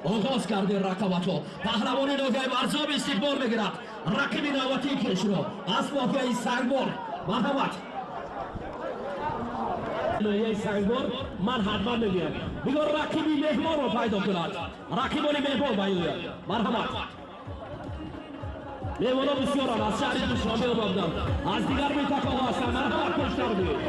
Оғоз карди рақобатҳо. Паҳлавони ноҳияи Варзоб истиқбол мегирад Рақиби навбатии хешро аз ноҳияи Сангвор. Марҳамат, ноҳияи Сангвор. Ман ҳатман мегӯям, бигор рақиби меҳмонро пайдо кунад. Рақибони меҳмон баёяд. Марҳамат, меҳмонон бисёранд, аз шаҳри Душанбе омаданд, аз дигар минтақаҳо ҳастанд. Марҳамат, пештар биёед.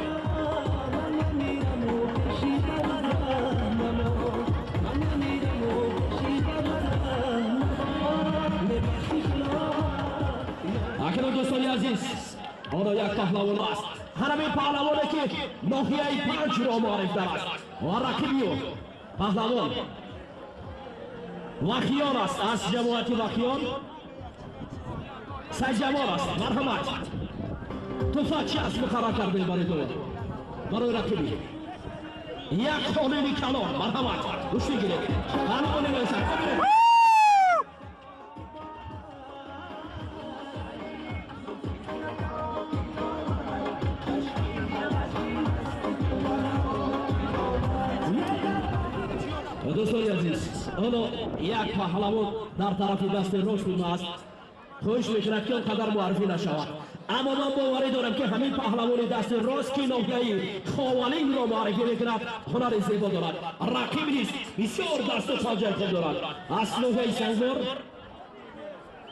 Акнун, дӯстони азиз, оно як паҳлавон аст, ҳамин паҳлавоне, ки ноҳияи Панҷро муарриф аст, ва рақиби ӯ паҳлавон Вахиён аст, аз ҷамоати Вахиён Сайҷамол аст. Марҳамат, туҳфа чи аст муқаррар кардем барои ту, барои рақибӣ? Як холини калон. Марҳамат, гӯш мегиред, паҳлавони. Дӯстони азиз, ҳоло як паҳлавон дар тарафи дасти рости мо аст. Хоҳиш мекунад, ки он қадар муаррифӣ нашавад, аммо ман боварӣ дорам, ки ҳамин паҳлавони дасти рост, ки ноҳияи Ховалингро муаррифӣ мекунад, ҳунари зебо дорад. Рақиб низ бисёр дасту панҷаи хуб дорад. Аз ноҳияи Сангвор,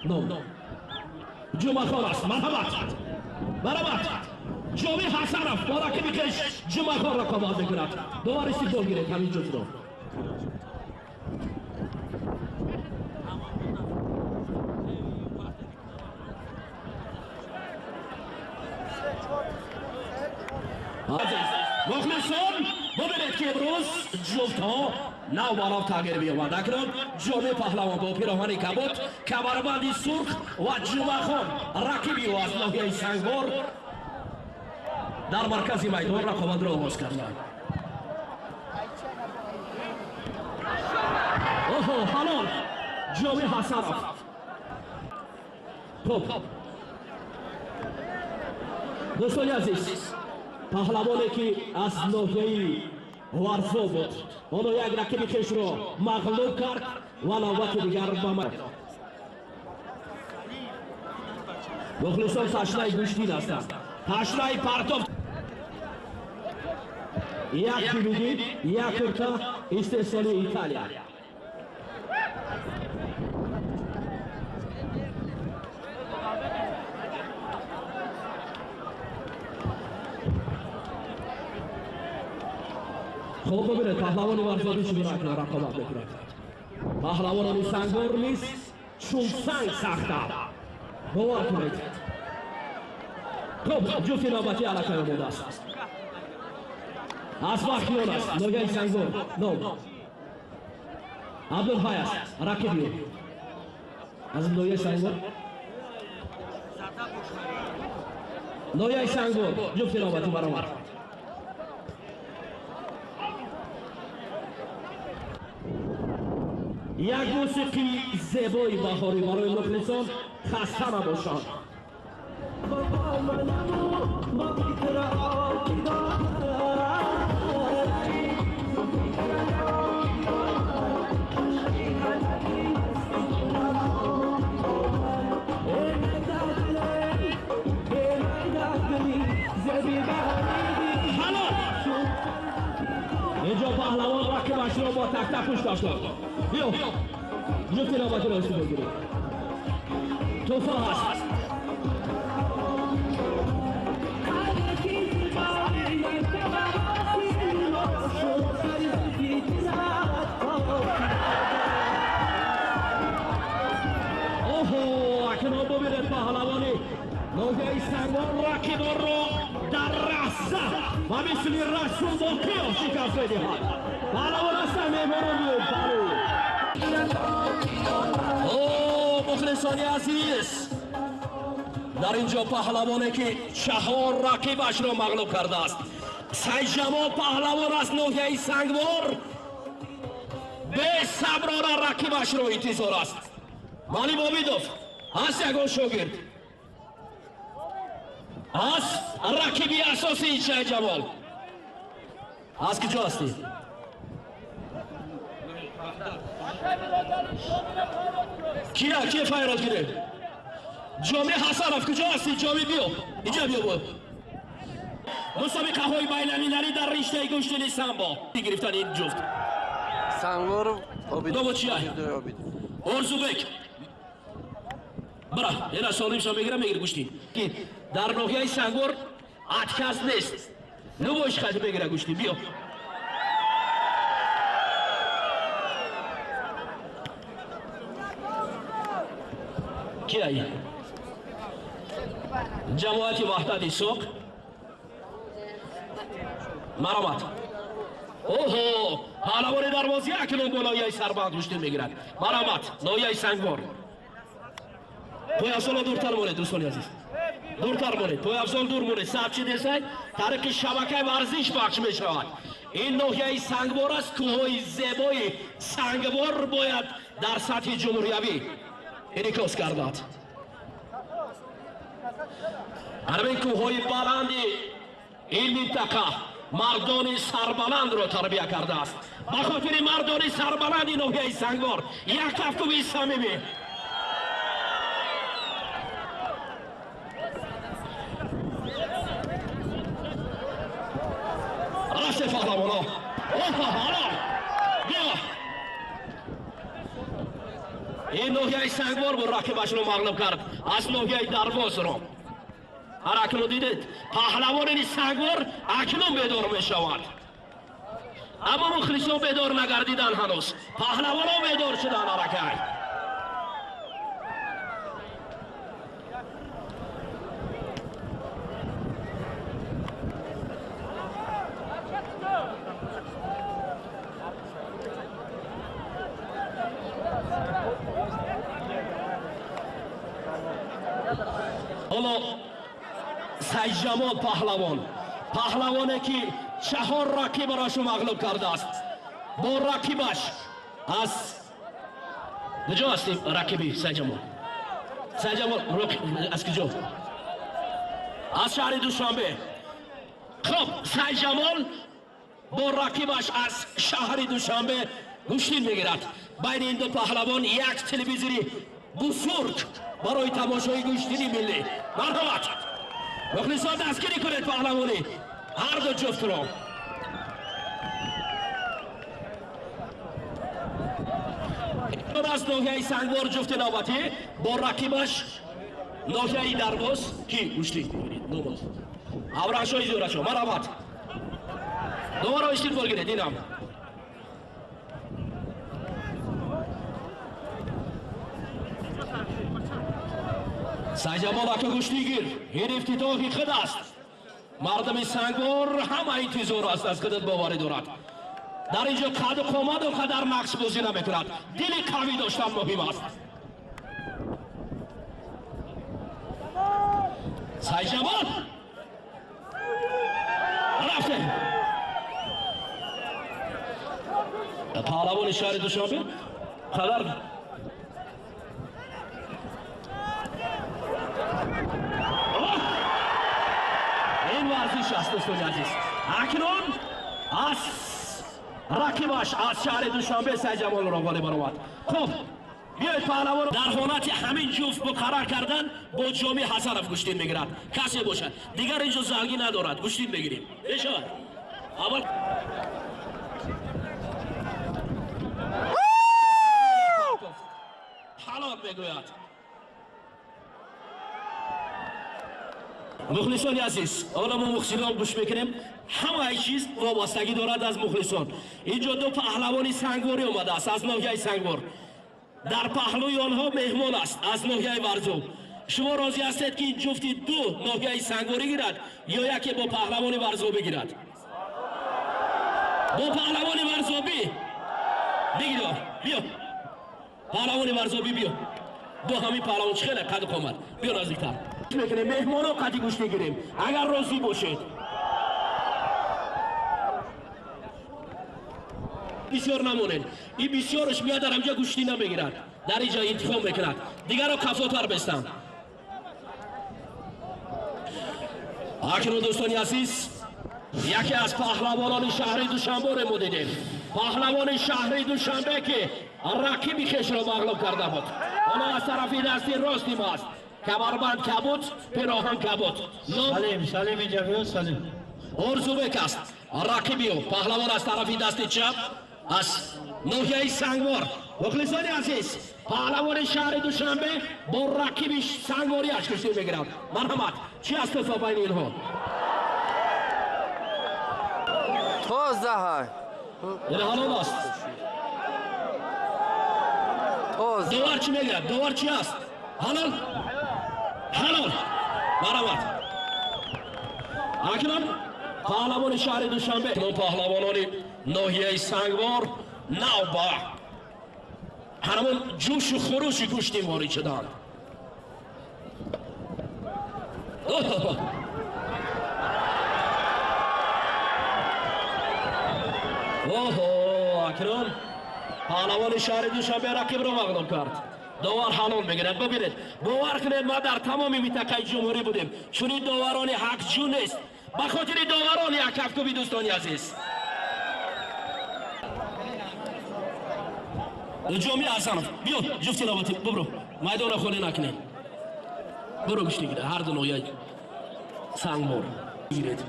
ном Ҷумъахон аст. Марҳамат, марҳамат. Ҷомӣ Ҳасанов бо рақиби хеш Ҷумъахон рақобат мекунад. Довар, истиқбол гиред ҳамин ҷуфтро. Мухлисон, бубинед, ки имрӯз ҷуфтҳо нав ба нав тағйир меёбанд. Акнун Ҷомӣ паҳлавон бо пироҳани кабуд, камарбанди сурх ва Ҷумъахон, рақиби ӯ аз ноҳияи Сангвор, дар маркази майдон рақобатро оғоз карданд. Оҳо, ҳалол, Ҷомӣ Ҳасанов. Хуб, дӯстони азиз, паҳлавоне, ки аз ноҳияи Варзоб буд, ҳоло як рақиби хешро мағлуб кард ва навбати дигар ба мухлисон. Ташнаи гӯштин ҳастанд, ташнаи партоф. Як DVD, як курта истеҳсоли Италия. Хуб, бубинед, паҳлавони варзобӣ чӣ гуна рақобат мекунад. Паҳлавонони Сангвор низ чун санг сахтанд, бовар кунед. Хуб, ҷуфти навбатӣ аллакай омода аст. Аз Вахиён аст, ноҳияи Сангвор, ном Абдулҳай аст. Рақиби ӯ аз ноҳияи Сангвор, ноҳияи Сангвор. Ҷуфти навбатӣ баромад. Як мусиқии зебои баҳорӣ барои мухлисон, хаста набошанд. Ҳалол, инҷо паҳлавон рақибашро бо такта пушт дошт. Биё, ҷуфти навбатиро истифода гиред. Туҳфа ҳаст. Оҳо, акнун бубинед, паҳлавони ноҳияи Сангвор рақибонро дар лаҳза ва мисли Расул Боқиёв шикаст медиҳад. Паҳлавон ҳастанд, меҳмонон, биёед паҳлӯ. О, мухлисони азиз, дар ин ҷо паҳлавоне, ки чаҳор рақибашро мағлуб кардааст, Сайҷамол паҳлавон аз ноҳияи Сангвор, бесаброна рақибашро интизор аст. Малим Обидов ҳаст, ягон шогирд аст. Рақиби асосии Сайҷамол аз куҷо ҳастӣ? Кия ки файрод гиред? Ҷоми Ҳасанов куҷо ҳастӣ? Ҷоми биё, инҷа биё. Бо мусобиқаҳои байналмилалӣ дар риштаи гӯштини самбо гирифтани ин ҷуфт. Сангворов Обидов. Домо чия? Обидов. Орзубек. Бара, ина солимшо мегира, мегир гӯштин. Ки дар ноҳияи Сангвор отказ нест. Любой хати мегира гӯштин, биё. Кияй? Ҷамоати Ваҳдати Соқ. Маромад. Оҳо, паҳлавони Дарвози акнун бо ноҳияи Сарбанд гӯштин мегирад. Маромад, ноҳияи Сангвор. Пойафзоло дуртар монед, дӯстони азиз. Дуртар монед, пойафзол дур монед. Сабчи десай, тариқи шабакаи варзиш пахш мешавад. Ин ноҳияи Сангвор аст, кӯҳҳои зебои Сангвор бояд дар сатҳи ҷумҳуриявӣ инъикос гардад. Ҳамин кӯҳҳои баланди ин минтақа мардони сарбаландро тарбия кардааст. Ба хотири мардони сарбаланди ноҳияи Сангвор як кафкӯби самимӣ. Рафте паҳлавоно. Опа, ҳало. Биё. Ин ноҳияи Сангвор буд рақибашро мағлуб кард аз ноҳияи Дарвозро. Ҳар акнун дидед, паҳлавони Сангвор акнун бедор мешавад. Аммо мухлисон бедор нагардидан ҳанӯз. Паҳлавонон бедор шуданд аллакай. Ҳоло Сайҷамол паҳлавон, паҳлавоне ки 4 рақибаро мағлуб кардааст. Бо рақибаш аз куҷо ҳастем рақиби Сайҷамол? Сайҷамол аз куҷо? Аз шаҳри Душанбе. Хуб, Сайҷамол бо рақибаш аз шаҳри Душанбе гӯштин мегирад. Байни ин ду паҳлавон як телевизори бузург барои тамошои гӯштини миллӣ. Марҳамат. Мухлисон дастгирӣ кунед паҳлавони ҳар ду ҷуфтро. Аз ноҳияи Сангвор ҷуфти навбатӣ бо рақибаш ноҳияи Дарвоз ки гӯштин мегиред. Номаз. Аврашои зӯрашо. Марҳамат. Дубора истиқбол гиред инам. Сайҷамол ака гӯштигир, ин ифтитоҳи худ аст. Мардуми Сангвор ҳама интизор аст, аз худат боварӣ дорад. Дар инҷо қаду қомаду қадар нақш бозӣ намекунад. Дили қавӣ доштан муҳим аст. Сайҷамол рафте. Паҳлавони шаҳри Душанбе қадар ин варзиш аст, дӯстони азиз. Акнун аз рақибаш аз шаҳри Душанбе Сайҷамолро ғолиб баромад. Хуб, биёед паҳлавон дар ҳолати ҳамин ҷуфт муқаррар кардан бо Ҷоми Ҳасанов гӯштин мегирад. Касе бошад дигар инҷо залгӣ надорад, гӯштин мегирем. Мешавад. Аввал ҳалол мегӯяд. Мухлисони азиз, ҳоло мо мухлисон гӯш мекунем. Ҳамаи чиз вобастагӣ дорад аз мухлисон. Инҷо ду паҳлавони Сангворӣ омадааст аз ноҳияи Сангвор. Дар паҳлӯи онҳо меҳмон аст аз ноҳияи Варзоб. Шумо розӣ ҳастед ки ин ҷуфти ду ноҳияи Сангворӣ гирад ё яке бо паҳлавони Варзобӣ гирад? Бо паҳлавони Варзобӣ бигир, биё. Паҳлавони Варзобӣ биё. Бо ҳамин паҳлавон чӣ хеле қаду қомат. Биё наздиктар. Мекунем меҳмоно қади гӯш мегирем. Агар розӣ бошед. Бисёр намонед. Ин бисёраш меяд дар ҳамҷа гӯштӣ намегирад. Дар инҷа интихоб мекунад. Дигарро қафотар бестам. Акнун дӯстони азиз, яке аз паҳлавонони шаҳри Душанберо мо дидем. Паҳлавони шаҳри Душанбе ки рақиби хешро мағлуб карда буд. Ҳоло аз тарафи дасти рости мо аст. Камарбанд кабуд, пироҳан кабуд. Салим, Салим инҷа биё, Салим. Орзубек аст. Рақиби ӯ паҳлавон аз тарафи дасти чап аз ноҳияи Сангвор. Мухлисони азиз, паҳлавони шаҳри Душанбе бо рақиби сангвориаш куштӣ мегирад. Марҳамат, чӣ аст тофа байни инҳо? Тоза ҳай. Ин ҳалол аст. Тоза. Довар чӣ мегӯяд? Довар чӣ аст? Ҳалол? Ҳалол. Марҳамат. Акнун паҳлавони шаҳри Душанбе, паҳлавонони ноҳияи Сангвор нав ба ҳамон ҷӯшу хурӯши гӯштӣ ворид шуданд. Оҳо, акнун паҳлавони шаҳри Душанбе рақибро мағлуб кард. Довар ҳалол мегирад. Бибинед, бовар кунед, ма дар тамоми минтақаи ҷумҳурӣ будем, чунин доварони ҳақҷӯ нест. Ба хотири доварон як кафкӯби, дӯстони азиз. Ҷоми Ҳасанов, биё, ҷуфти навбатӣ, бубро, майдонро холӣ накунед. Буро гӯштӣ гира, ҳар ду ноҳияи Сангвор гиред.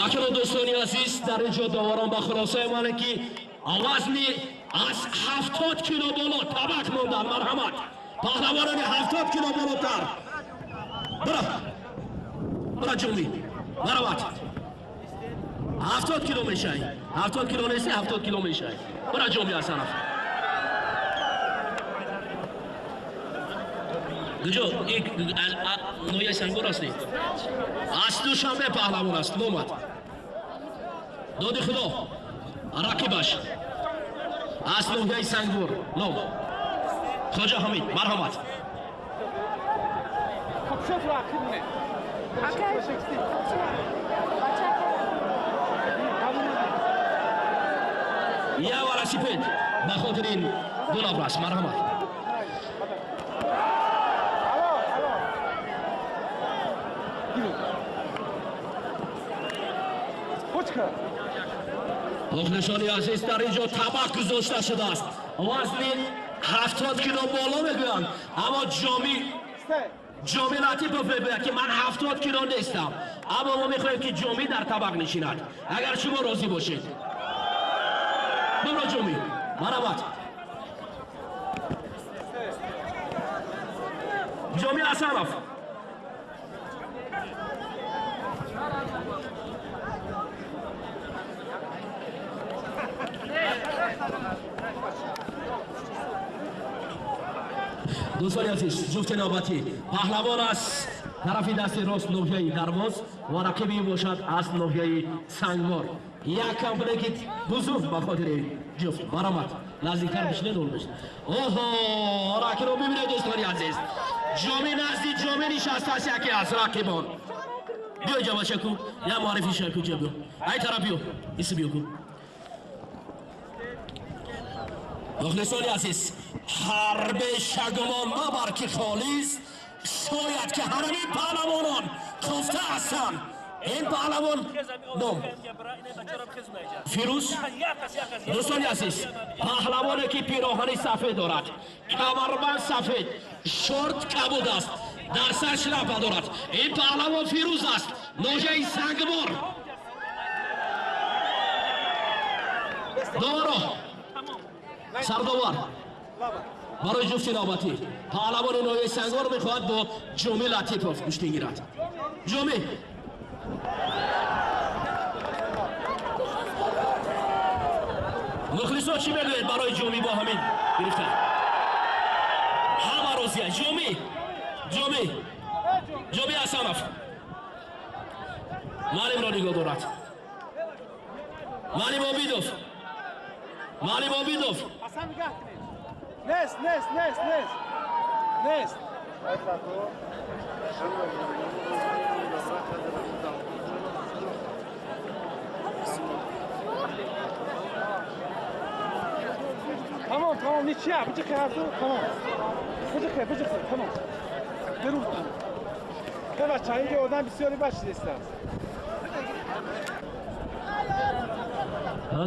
Акнун, дӯстони азиз, дар ин ҷо доварон ба хулосае омаданд, ки вазни аз 70 кило боло табак монданд. Марҳамат, паҳлавонони 70 кило болотар. Бара, бара, ҷоми, марҳамат. 70 кило мешавӣ, 70 кило нести, 70 кило мешавӣ. Бара, Ҷоми Ҳасанов. Куҷо? Ноҳияи Сангвор ҳастӣ? Аз Душанбе паҳлавон аст, номад доди худо. Рақибаш аз ноҳияи Сангвор, ном Хоҷа Ҳамид. Марҳамат. Шуд рақиб не. Я велосипед ба хотири ин ду наврас. Марҳамат. Алло, алло. Почка. Мухлисони азиз, дар ин ҷо табақ гузошта шудааст. Вазни 70 кило боло мегӯянд, аммо Ҷоми Се. Ҷоми Латипов мегӯяд, ки ман 70 кило нестам. Аммо мо мехоҳем, ки Ҷомӣ дар табақ нишинад, агар шумо розӣ бошед. Бибро, Ҷомӣ, марҳамат. Ҷоми Ҳасанов. Дӯстони азиз, ҷуфти навбатӣ: паҳлавон аз тарафи дасти рост, ноҳияи Дарвоз, ва рақиби бошад аз ноҳияи Сангвор. Як комплекти бузург ба хотири ҷуфт. Марҳамат, наздиктар бишинед. Олбиш. Оҳо, рақибро бибинед, дӯстони азиз. Ҷоми назди Ҷоми нишастааст яке аз рақибон. Биё ҷа, бачаку, я муаррифӣ шаку. Ҷа, биё, ай тараф биё, иси биё ку. Мухлисони азиз, ҳар бешагумон мабар, ки холист. Шояд ки ҳамин паҳлавонон кофта ҳастанд. Ин паҳлавон ном Фирӯз. Дӯстони азиз, паҳлавоне ки пироҳани сафед дорад, камарбанд сафед, шорт кабуд аст, дар сар шляпа дорад, ин паҳлавон Фирӯз аст, ноҳияи Сангвор. Доваро, сардовар, барои ҷуфти навбатӣ: паҳлавони ноҳияи Сангвор мехоҳад бо Ҷоми Латипов гӯштӣ гирад. Ҷоми. Мухлисо, чӣ мегӯед барои Ҷоми бо ҳамин гирифта? Ҳама розия. Ҷоми, Ҷоми, Ҷоми Ҳасанов маълимро нигоҳ дорад. Маълим Обидов, маълим Обидов. Ҳасан, нигоҳ кунед. Нест, нест, нест, нест. Нест. Tamam, tamam, ничья. Бıcık yazdı, tamam. Бıcık, бıcık, tamam. Беру. Бебахшед, инҷо одам бисёри башидистанд.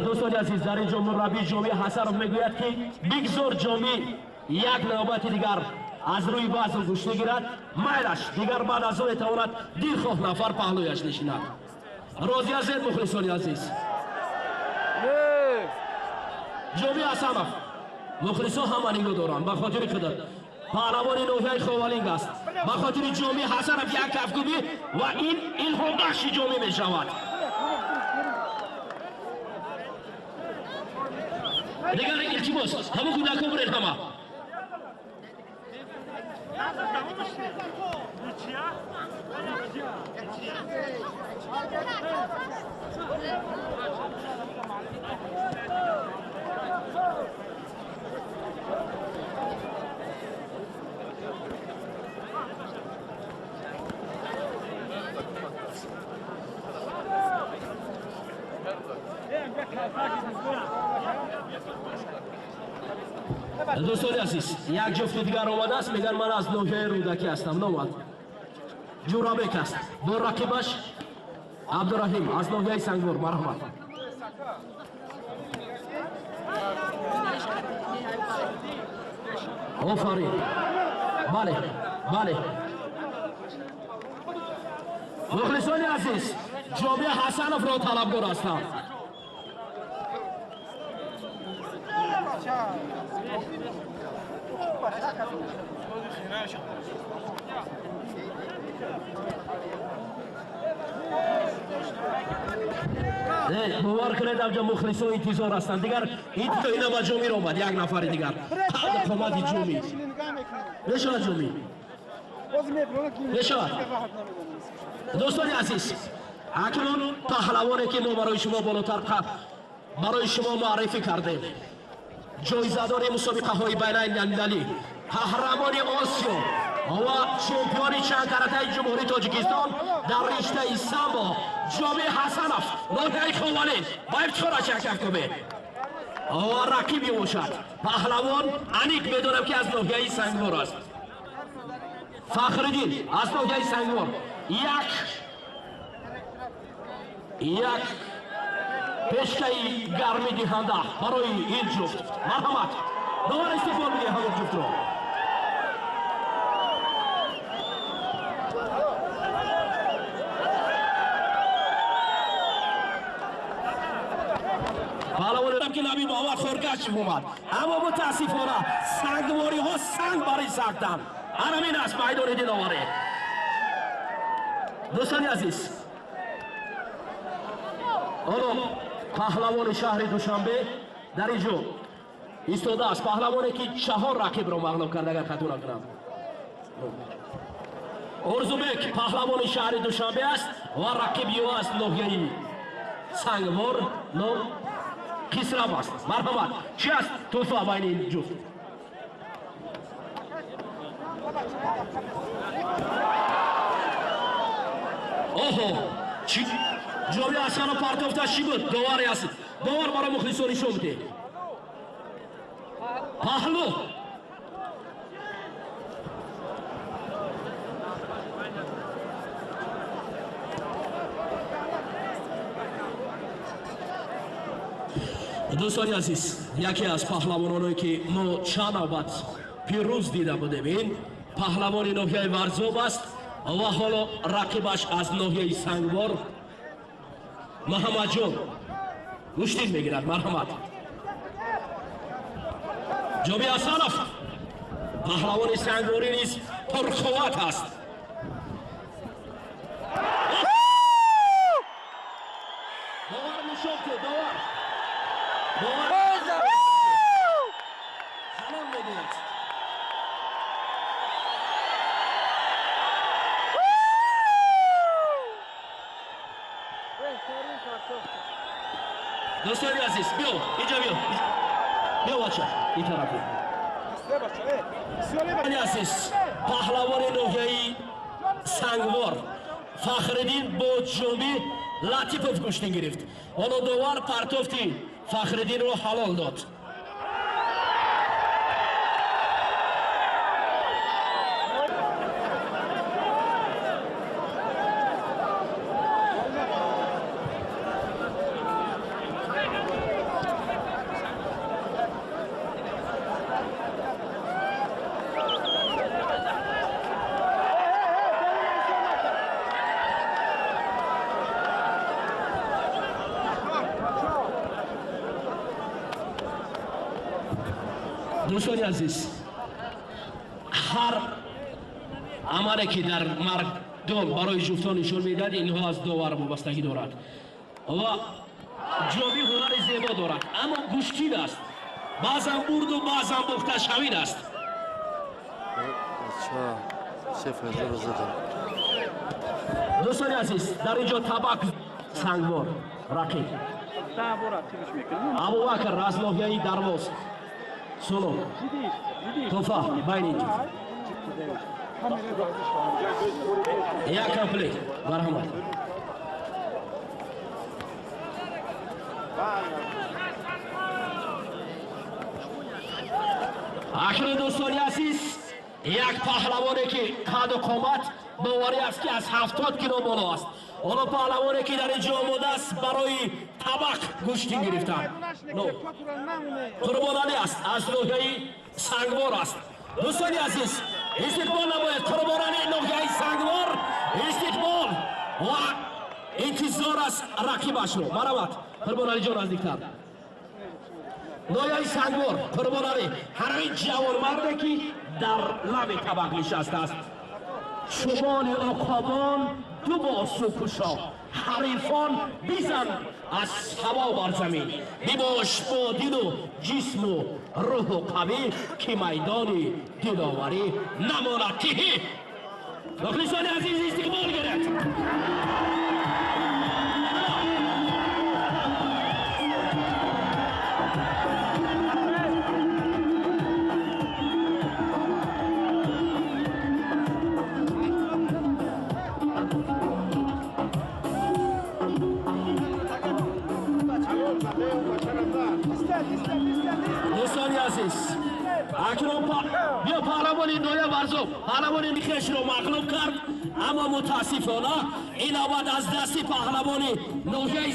Дӯстони азиз, дар ин ҷо мураббии Ҷомӣ Ҳасанов мегӯяд, ки бигзор Ҷомӣ як навбати дигар аз рӯи вазн гӯштӣ гирад, майлаш дигар баъд аз он метавонад дилхоҳ нафар паҳлӯяш нишинад. Розӣ ҳастед, мухлисони азиз? Ҷомӣ Ҳасанов, мухлисон ҳама нигоҳ доранд ба хотири худат. Паҳлавони ноҳияи Ховалинг аст. Ба хотири Ҷомӣ Ҳасанов як кафкӯбӣ ва ин илҳомбахши Ҷомӣ мешавад. Дигар илтимос, ҳамон кӯдакҳо буред ҳама. Дӯстони азиз, як ҷуфти дигар омадааст, мегӯянд ман аз ноҳияи Рӯдакӣ ҳастам. Номад Ҷӯрабек аст бо рақибаш Абдураҳим аз ноҳияи Сангвор. Марҳамат. Офарин. Бале, бале. Мухлисони азиз, Ҷомӣ Ҳасановро талабгор ҳастанд. Бовар кунед, авҷа мухлисон интизор ҳастанд. Дигар ина ба Ҷомир омад як нафари дигар. Қадр қомати Ҷомӣ. Мешавад Ҷомӣ? Мешавад. Дӯстони азиз, акнун паҳлавоне ки мо барои шумо болотар барои шумо муаррифӣ кардем, ҷоизадори мусобиқаҳои байналмилалӣ, қаҳрамони Осиё ва чемпиони чандкаратаи Ҷумҳурии Тоҷикистон дар риштаи самбо Ҷомӣ Ҳасанов, ноҳияи Ховалинг, ба ифтихораш як кафкӯбед. Ва рақиби бошад паҳлавон, аниқ медонам ки аз ноҳияи Сангвор аст. Фахриддин аз ноҳияи Сангвор. Як пешкаи гармидиҳанда барои ин ҷуфт. Марҳамат, довар истиқбол бидиҳед ҳамон ҷуфтро. Паҳлавонам ки Наби Муҳаммад Хоргашев омад, аммо мутаассифона сангвориҳо санг бари сахтанд. Ҳамин аст майдони диловарӣ. Дӯстони азиз, ҳоло паҳлавони шаҳри Душанбе дар ин ҷо истодааст. Паҳлавоне ки 4 рақибро мағлуб кард, агар хато накунам. Орзубек паҳлавони шаҳри Душанбе аст ва рақиби ӯ аз ноҳияи Сангвор ном Қисраб аст. Марҳамат, чӣ аст тӯҳфа байни ин ҷуфт? Оҳо, чӣ Ҷомӣ Ҳасанов партофта чӣ буд? Доваре аст. Довар барои мухлисон нишон бидеҳ. Паҳлӯ. Дӯстони азиз, яке аз паҳлавононе ки мо чанд навбат пирӯз дида будем, ин паҳлавони ноҳияи Варзоб аст ва ҳоло рақибаш аз ноҳияи Сангвор Муҳаммадҷон гӯштин мегирад. Марҳамат. Ҷомӣ Ҳасанов паҳлавони сангворӣ низ пурқувват аст. Довар нишон диҳед, довар. Довар. Салом медиҳад. Дӯстони азиз, биё, инҷо биё. Биё бача, ин тараф биё. Азиз, паҳлавони ноҳияи Сангвор Фахриддин бо Ҷомӣ Латипов гӯштин гирифт. Ҳоло довар партофти Фахриддинро ҳалол дод. Дӯстони азиз, ҳар амале ки дар мардон барои ҷуфтон нишон медиҳад, инҳо аз довар вобастагӣ дорад ва ҷомӣ ҳунари зебо дорад, аммо гӯштин аст, баъзан бурду баъзан бохташ ҳамин аст. Дӯстони азиз, дар ин ҷо табак Сангвор рақиб Абубакр аз ноҳияи Дарвоз. Соло туфа байни як комплект, марҳамат. Акнун, дӯстони азиз, як паҳлавоне ки қаду қомат боварӣ аст ки аз 70 кило боло аст. Ҳоло паҳлавоне ки дар ин ҷо омода аст барои табақ гӯштин гирифтан, Қурбоналӣ аст, аз ноҳияи Сангвор аст. Дӯстони азиз, истиқбол намоед Қурбоналӣ, ноҳияи Сангвор, истиқбол ва интизор аст рақибашро. Марҳамат, Қурбоналиҷон, наздиктар. Ноҳияи Сангвор, Қурбоналӣ, ҳамин ҷавонмарде ки дар лаби табақ нишастааст. Чубони уқобон ду босу кушо, ҳарифон бизан аз ҳаво бар замин, бибош бо дилу ҷисму рӯҳу қавӣ, ки майдони диловарӣ намонад тиҳӣ. Мухлисони азиз, истиқбол гиред. Дӯстони азиз, акнун биё паҳлавони ноя Варзоб паҳлавони хешро мағлуб кард, аммо мутаассифона ин навбат аз дасти паҳлавони ноҳияи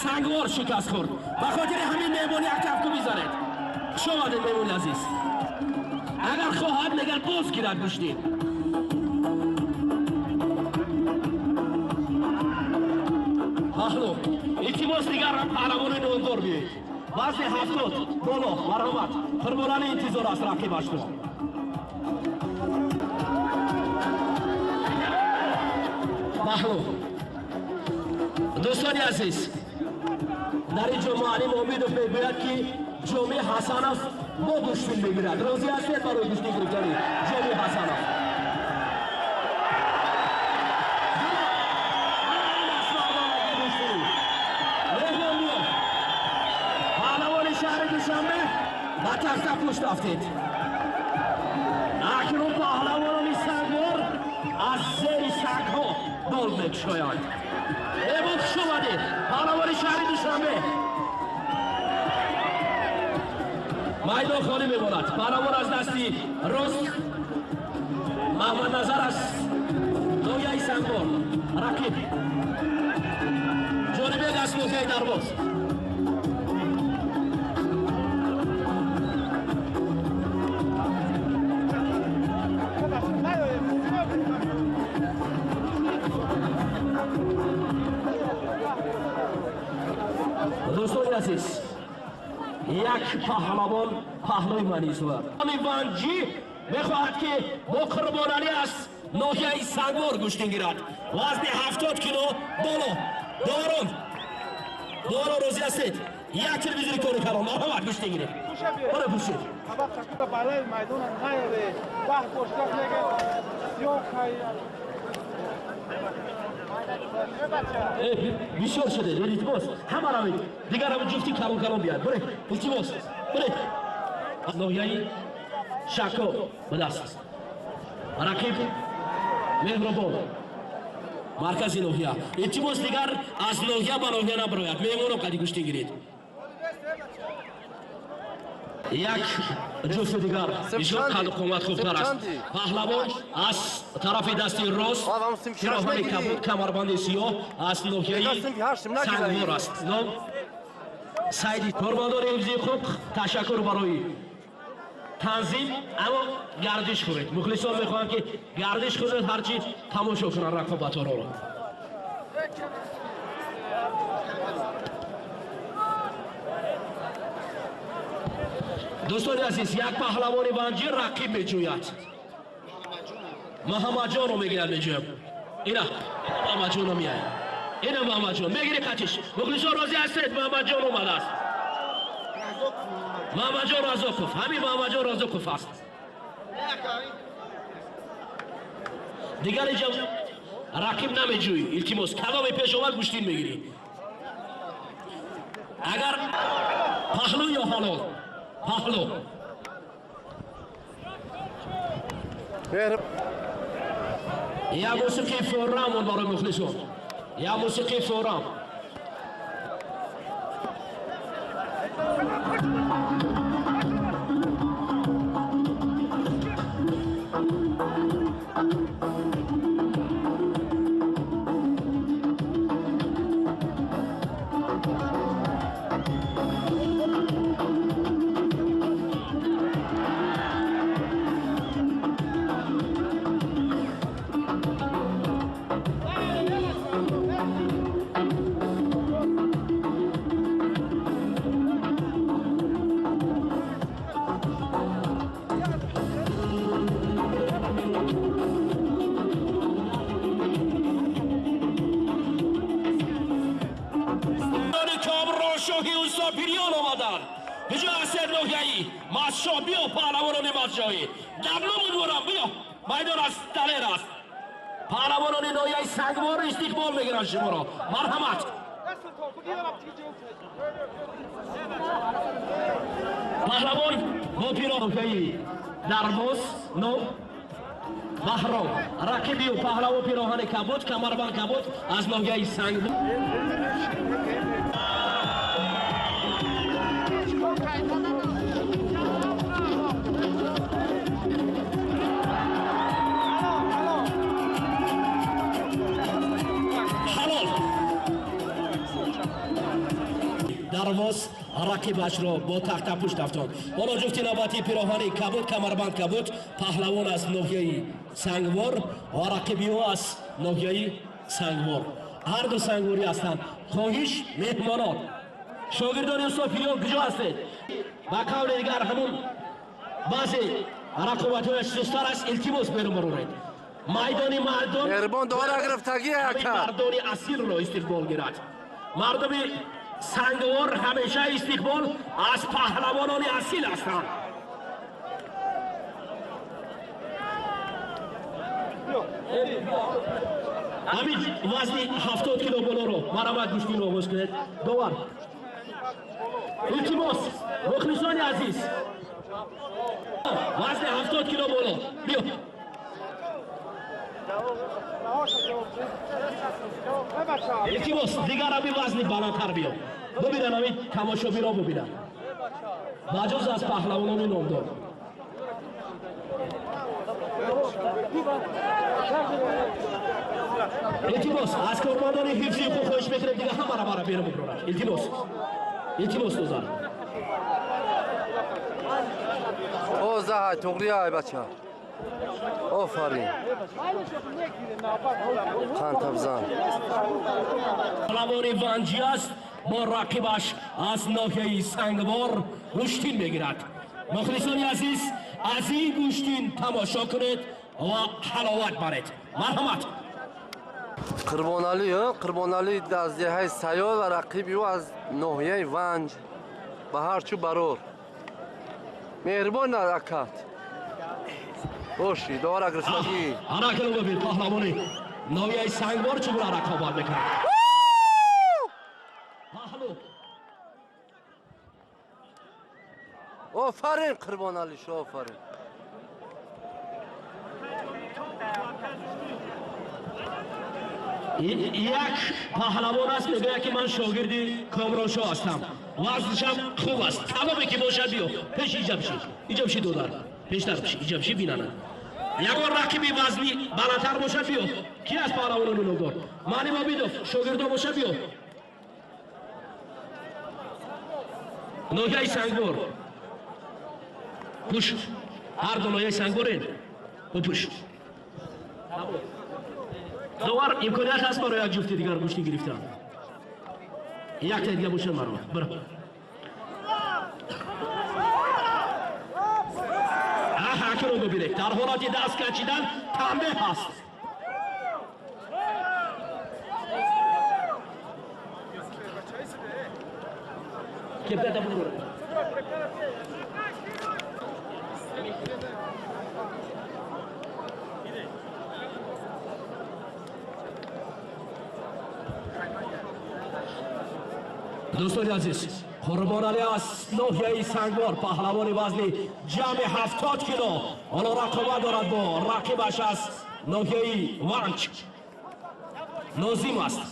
Сангвор шикаст хӯрд. Ба хотири ҳамин меҳмон як кафку бизанед. Хуш омадед, меҳмони азиз. Агар хоҳад, мегар боз гирад гӯштин. Паҳлу, илтимос, дигар паҳлавони номдор биёед. Вазни 70 боло, марҳамат. Қурбоналӣ интизор аст рақибашро. Паҳлу. Дӯстони азиз, дар ин ҷо муаллим Умидов мегӯяд ки Ҷомӣ Ҳасанов бо гӯштин мегирад. Розӣ ҳастед барои гӯштин гирифтани Ҷомӣ Ҳасанов? Паҳлавони шаҳри Душанбе ба тахта пушт рафтед. Акнун паҳлавонони Сангвор аз зери сангҳо бол мекушоянд. Эбо, хуш омадед, паҳлавони шаҳри Душанбе. Майдон холӣ мемонад. Паҳлавон аз дасти рост Маҳмадназар аз ноҳияи Сангвор, рақиб Ҷонибек аз ноҳияи Дарвоз. Дӯстони азиз, як паҳлавон паҳлӯи ман истод. Ванҷӣ мехоҳад ки бо Қурбоналӣ аз ноҳияи Сангвор гӯштин гирад. Вазни 70 кило боло. Доварон, доварон, розӣ ҳастед? Як телевизори кори калон, марҳамат, гӯштин гиред. Бара пӯшед. Бисёр шуде, илтимос, ҳама равед, дигар ҳама ҷуфти калон калон биёяд. Бире, илтимос, бире. Ноҳияи Шако будааст. Рақиб Меҳробон, маркази ноҳия. Илтимос, дигар аз ноҳия ба ноҳия набарояд. Меҳмонон қади гӯштин гиред. Як ҷуфти дигар бисёр қадду қомат хубтар аст. Паҳлавон аз тарафи дасти рост, пироҳани кабуд, камарбанди сиёҳ, аз ноҳияи Сангвор аст. Ном Сайди. Кормандони ҳифзи ҳуқуқ, ташаккур барои танзим, аммо гардиш кунед. Мухлисон мехоҳанд, ки гардиш кунед, ҳарчи тамошо кунанд рақобатҳоро. Дӯстони азиз, як паҳлавони ванҷӣ рақиб меҷӯяд. Муҳаммадҷонро мегирад, меҷӯям. Ина Муҳаммадҷонро меояд. Ина Муҳаммадҷон мегири қатиш. Мухлисон розӣ ҳастед? Муҳаммадҷон омадааст. Муҳаммадҷон Разоқов, ҳамин Муҳаммадҷон Разоқов аст. Дигар инҷа рақиб намеҷӯӣ, илтимос. Кадоме пеш омад, гӯштин мегирӣ. Агар паҳлӯ ё ҳалол? Паҳлӯ. Як мусиқии форам он барои мухлисон. Як мусиқии форам. Шоҳи Усопириён омаданд. Куҷо ҳастед, ноҳияи Масшоҳ? Биё, паҳлавонони Масшоҳӣ. Давло будворам, биё. Майдон аз далер аст. Паҳлавонони ноҳияи Сангвор истиқбол мегиранд шуморо. Марҳамат. Паҳлавон бо пироҳаи Дарбоз, ном Баҳром. Рақиби ӯ паҳлавон пироҳани кабуд, камарбанд кабуд, аз ноҳияи Сангвор. Дарвоз рақибашро бо тахтапушт афтод. Ҳоло ҷуфти навбатӣ пироҳани кабуд, камарбанд кабуд, паҳлавон аз ноҳияи Сангвор ва рақиби ӯ аз ноҳияи Сангвор. Ҳар ду сангворӣ ҳастанд. Хоҳиш, меҳмонон, шогирдони Усофириён куҷо ҳастед? Ба қавли дигар, ҳамун баъзе рақобатҳояш сустар аст, илтимос, берун бароред. Майдони мардон Меҳрибон, дора гирифтагӣ ака. Мардони асилро истиқбол гирад. Мардуми Сангвор ҳамеша истиқбол аз паҳлавонони асил ҳастанд. Ҳамин вазни 70 кило болоро марҳамат, гӯштинро оғоз кунед. Довар, илтимос, мухлисони азиз, вазни 70 кило боло, биё. Илтимос, дигар ҳамин вазни баландтар биё. Бубинан, ҳамин тамошобиро бубинан. Ба ҷуз аз паҳлавонони номдор. Илтимос, аз кормандони ҳифзи ҳуқуқ хоҳиш мекунем, дигар ҳамаро бара берун бибарорад. Илтимос. Илтимос, дозар. Тоза ҳай, туғри ҳай, бача. Офарин. Қантабзан. Паҳлавони ванҷӣ аст, бо рақибаш аз ноҳияи Сангвор гӯштин мегирад. Мухлисони азиз, аз ин гӯштин тамошо кунед ва ҳаловат баред. Марҳамат. Қурбоналӣ, Қурбоналӣ аз деҳаи Сайёр ва рақиби ӯ аз ноҳияи Ванҷ. Ба ҳарчу барор. Меҳрибон акат. Боши, дора гирифтагӣ. Ана кунун бибин, паҳлавони ноҳияи Сангвор чӣ гуна рақобат мекунад. Паҳлӯ. Офарин, Қурбоналӣ шо, офарин. Як паҳлавон аст, мегӯяд ки ман шогирди Комроншоҳ ҳастам, вазншам хуб аст. Тамоме ки бошад, биё пеш, иҷа биши, иҷа биши, додар, пештар биши, иҷа биши, бинанад. Ягон рақиби вазнӣ баландтар бошад, биё. Ки аст паҳлавонони номдор? Маълим Обидов шогирдо бошад, биё. Ноҳияи Сангвор, пуш, ҳар ду ноҳияи Сангворен, бупуш. Довар, имконият ҳаст барои як ҷуфти дигар гӯштӣ гирифтан? Якта дига бошад, марҳамат, бира. Акнун бибинед, дар ҳолати даст качидан танбеҳ ҳаст. Кепката бугур. Дӯстони азиз, Қурбоналӣ аз ноҳияи Сангвор, паҳлавони вазни ҷамъи 70 кило, ҳоло рақобат дорад бо рақибаш аз ноҳияи Ванҷ, Нозим аст.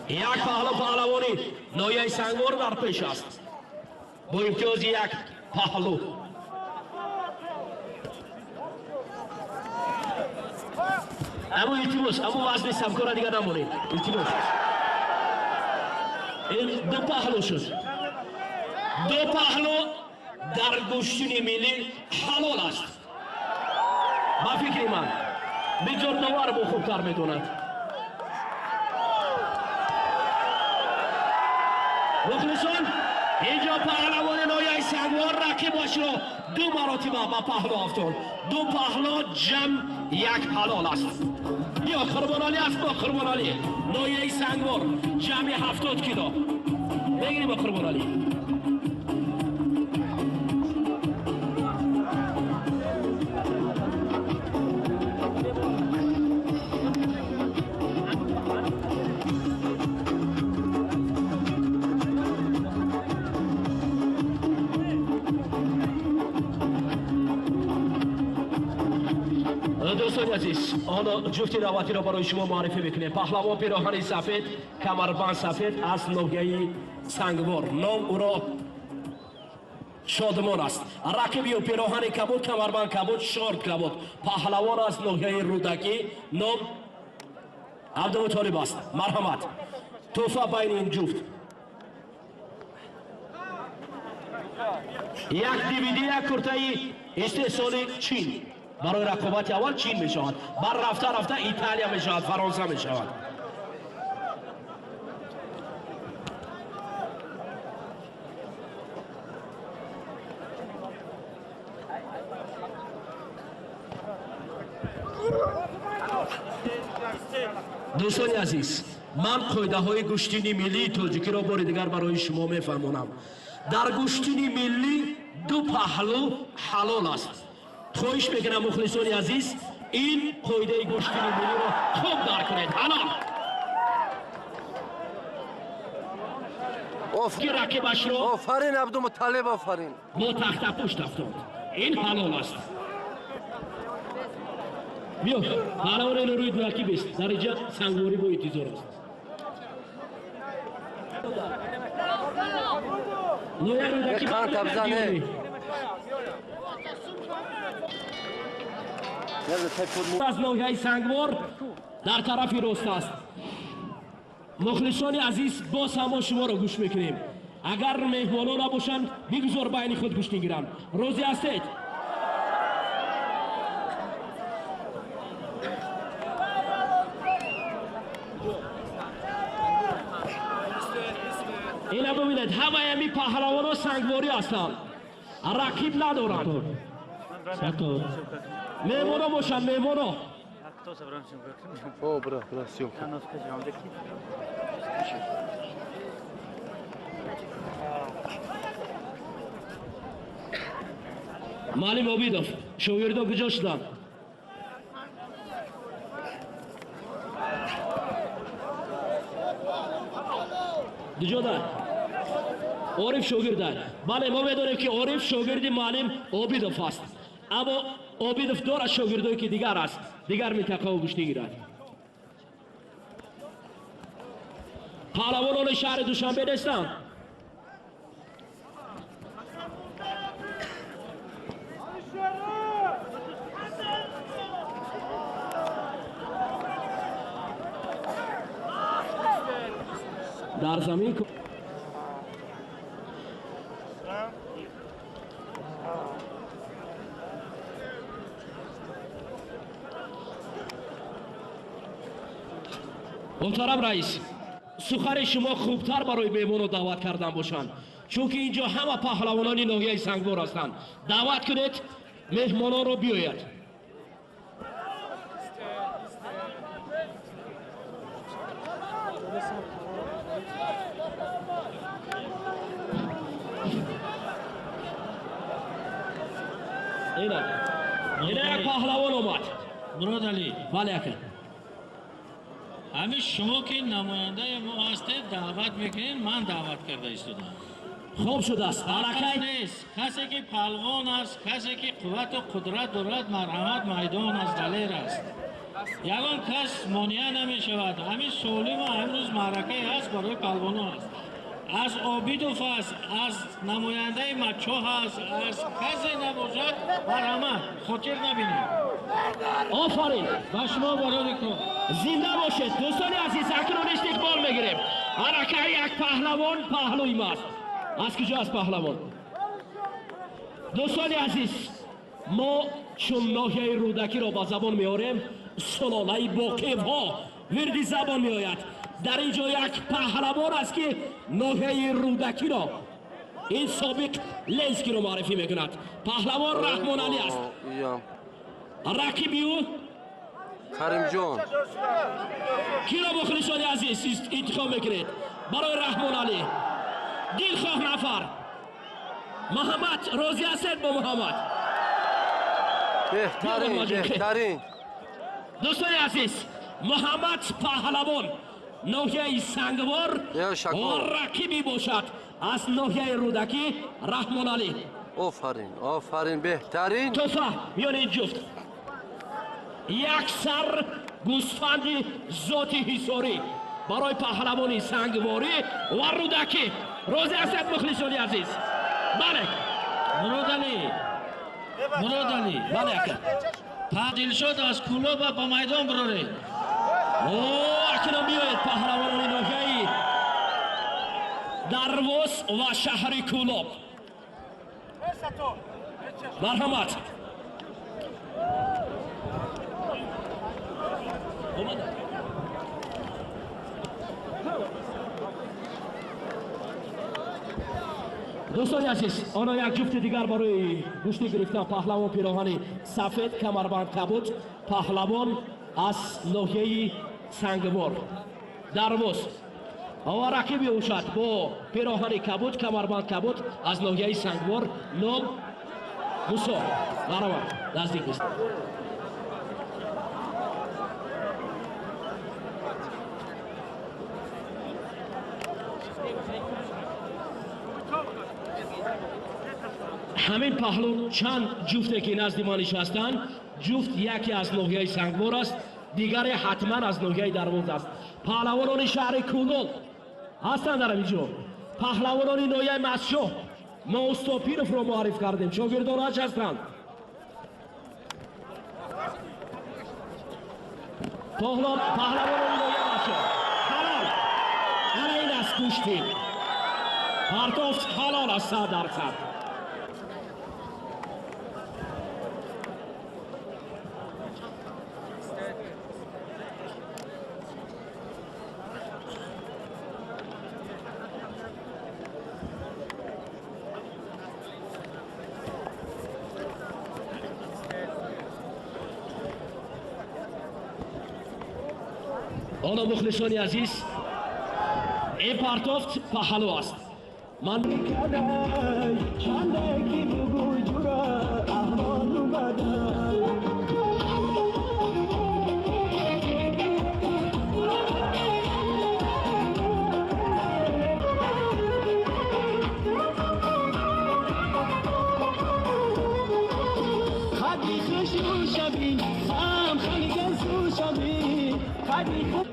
Як паҳлу паҳлавони ноҳияи Сангвор дар пеш аст бо имтиёзи як паҳлу. Аммо илтимос, аммо вазни самкора дига намонед, илтимос. Ин ду паҳлу шуд. Ду паҳлу дар гӯштини миллӣ ҳалол аст. Ба фикри ман, бигзор довар бо хубтар медонад. Мухлисон, инҷо паҳлавони ноҳияи Сангвор рақибашро ду маротиба ба паҳлу афтод. Ду паҳлу ҷамъ як ҳалол аст. Биё, Қурбоналӣ аст, бо Қурбоналӣ, ноҳияи Сангвор, ҷамъи 70 кило мегирем бо Қурбоналӣ. Дӯстони азиз, ҳоло ҷуфти навбатиро барои шумо муаррифӣ мекунем. Паҳлавон пироҳани сафед, камарбанд сафед, аз ноҳияи Сангвор, ном ӯро Шодмон аст. Рақиби ӯ пироҳани кабуд, камарбанд кабуд, шорт кабуд, паҳлавон аз ноҳияи Рӯдакӣ, ном Абдумутолиб аст. Марҳамат, тӯҳфа байни ин ҷуфт як DVD, як куртаи истеҳсоли Чин. Барои рақобати аввал Чин мешавад, бар рафта рафта Италия мешавад, Фаронса мешавад. Дӯстони азиз, ман қоидаҳои гӯштини миллии тоҷикиро бори дигар барои шумо мефаҳмонам. Дар гӯштини миллӣ ду паҳлу ҳалол аст. Хоҳиш мекунам, мухлисони азиз, ин қоидаи гӯштини миллиро хуб дарк кунед. Ҳалол ки рақибашро Офарин, Абдумуталиб, офарин. Бо тахтапушт афтод, ин ҳалол аст. Биё, паҳлавони нурӯи рақиб аст, дар инҷа сангворӣ бо интизор аст. Ноҳияи Рӯдакӣ. Қанд абзане. Аз ноҳияи Сангвор дар тарафи рост аст. Мухлисони азиз, боз ҳам мо шуморо гӯш мекунем. Агар меҳмонон набошанд, бигузор байни худ гӯштӣ гиранд. Розӣ ҳастед? Ина бибинед, ҳамаи ҳамин паҳлавонҳо сангворӣ ҳастанд, рақиб надоранд. Меҳмоно бошанд, меҳмоно. О, бра, бра, съёмка. Маълим Обидов, шогирдо куҷо шуданд? Куҷода Ориф шогирда? Бале, мо медонем, ки Ориф шогирди муаллим Обидов аст. Аммо Обидов дорад шогирдое ки дигар аст, дигар минтақао гӯштӣ гирад. Паҳлавонони шаҳри Душанбе нестанд. Дар замин муҳтарам раис, сухани шумо хубтар барои меҳмонро даъват кардан бошанд, чунки инҷо ҳама паҳлавонони ноҳияи Сангвор ҳастанд. Даъват кунед меҳмононро биёяд. Ина ина як паҳлавон омад. Мурод Алӣ. Бале, ака. Ҳамин шумо ки намояндаи мо ҳастед, даъват мекунед, ман даъват карда истодам. Хуб шудааст. Аллакай нест. Касе ки палвон аст, касе ки қуввату қудрат дорад, марҳамат, майдон аст, далер аст. Ягон кас монеа намешавад. Ҳамин солиму ҳамрӯз маъракае ҳаст барои палвоно аст. Аз Обидов аст, аз намояндаи Мачоҳ аст, аз касе набошад, марҳамат, хотир набинед. Офарин. Ба шумо барори кор. Зинда бошед. Дӯстони азиз, акнун истиқбол мегирем. Аллакай як паҳлавон паҳлӯи маст. Аз куҷо аст паҳлавон? Дӯстони азиз, мо чун ноҳияи Рӯдакиро ба забон меорем, сулолаи Боқиевҳо вирди забон меояд. Дар ин ҷо як паҳлавон аст ки ноҳияи Рӯдакиро, ин собиқ Ленскиро муаррифӣ мекунад. Паҳлавон Раҳмоналӣ аст. Рақиби ӯ Каримҷон. Киро мухлисони азиз интихоб мекунед барои Раҳмоналӣ? Дилхоҳ нафар. Муҳаммад, розӣ ҳастед бо Муҳаммад? Беҳтарин, беҳтарин. Дӯстони азиз, Муҳаммад паҳлавон ноҳияи Сангвор ва рақибӣ бошад аз ноҳияи Рӯдакӣ Раҳмоналӣ. Офарин, офарин, беҳтарин. Тӯҳфа миёни ин ҷуфт як сар гӯсфанди зоти ҳисорӣ барои паҳлавони Сангворӣ ва Рӯдакӣ. Розӣ ҳастед мухлисони азиз? Бале. Муродалӣ, Муродалӣ. Бале, ака. Дилшод аз Кӯлоба ба майдон бироред. О, акнун биёед паҳлавонони ноҳияи Дарвоз ва шаҳри Кӯлоб. Марҳамат. Дӯстони азиз, оно як ҷуфти дигар барои гӯштӣ гирифтан. Паҳлавон пироҳани сафед, камарбанд кабуд, паҳлавон аз ноҳияи Сангвор Дарвоз ва рақиби ӯшад бо пироҳани кабуд, камарбанд кабуд аз ноҳияи Сангвор, ном Мусо. Марҳамат, наздик бист. Ҳамин паҳлӯ чанд ҷуфте ки назди ма нишастанд, ҷуфт яке аз ноҳияи Сангвор аст, дигаре ҳатман аз ноҳияи Дарвоз аст. Паҳлавонони шаҳри Кӯлоб ҳастанд дар ҳамин ҷо. Паҳлавонони ноҳияи Мастчоҳ мо Устопировро муарриф кардем, шогирдонаш ҳастанд. Паҳлавонони ноҳияи Мастчоҳ ҳалол. Ана ин аст гӯшти партофт, ҳалол аст 100%. Оно мухлисони азиз, ин партофт паҳлӯ аст. Ман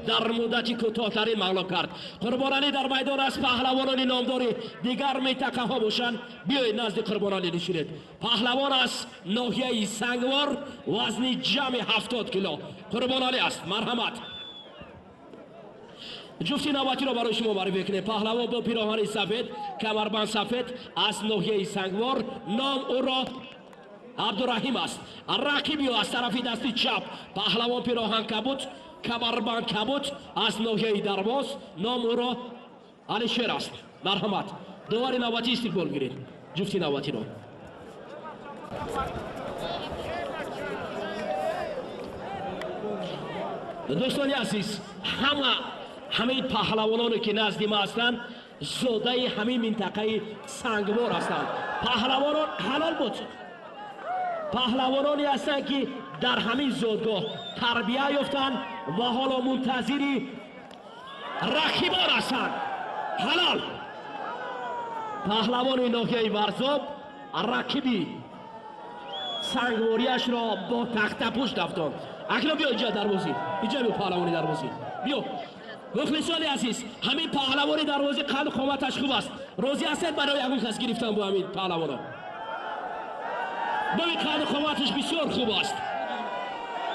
Дар муддати кӯтоҳтарин мағлуб кард. Қурбоналӣ дар майдон аст. Паҳлавонони номдори дигар минтақаҳо бошанд, биёед назди Қурбоналӣ нишинед. Паҳлавон аст ноҳияи Сангвор, вазни ҷамъи 70 кило. Қурбоналӣ аст, марҳамат. Ҷуфти навбатиро барои шумо муаррифӣ мекунем. Паҳлавон бо пироҳани сафед, камарбанд сафед аз ноҳияи Сангвор, ном ӯро Абдураҳим аст. Рақиби ӯ аз тарафи дасти чап паҳлавон пироҳан кабуд, камарбанд кабуд аз ноҳияи Дарвоз, ном ӯро Алишер аст. Марҳамат, довари навбатӣ истиқбол гиред ҷуфти навбатиро. Дӯстони азиз, ҳамаи паҳлавононе ки назди ма ҳастанд, зодаи ҳамин минтақаи Сангвор ҳастанд. Паҳлавонон ҳалол буд. Паҳлавононе ҳастанд ки дар ҳамин зодгоҳ тарбия ёфтанд ва ҳоло мунтазири рақибон ҳастанд. Ҳалол. Паҳлавони ноҳияи Варзоб рақиби сангвориашро бо тахтапӯш дафтонд. Акнун биё инҷа дарвозӣ, инҷа биё паҳлавони дарвозӣ, биё. Мухлисони азиз, ҳамин паҳлавони дарвозӣ қаду қоматаш хуб аст. Розӣ ҳастед барои ягон кас гирифтан бо ҳамин паҳлавоно? Бибин, қаду қоматаш бисёр хуб аст.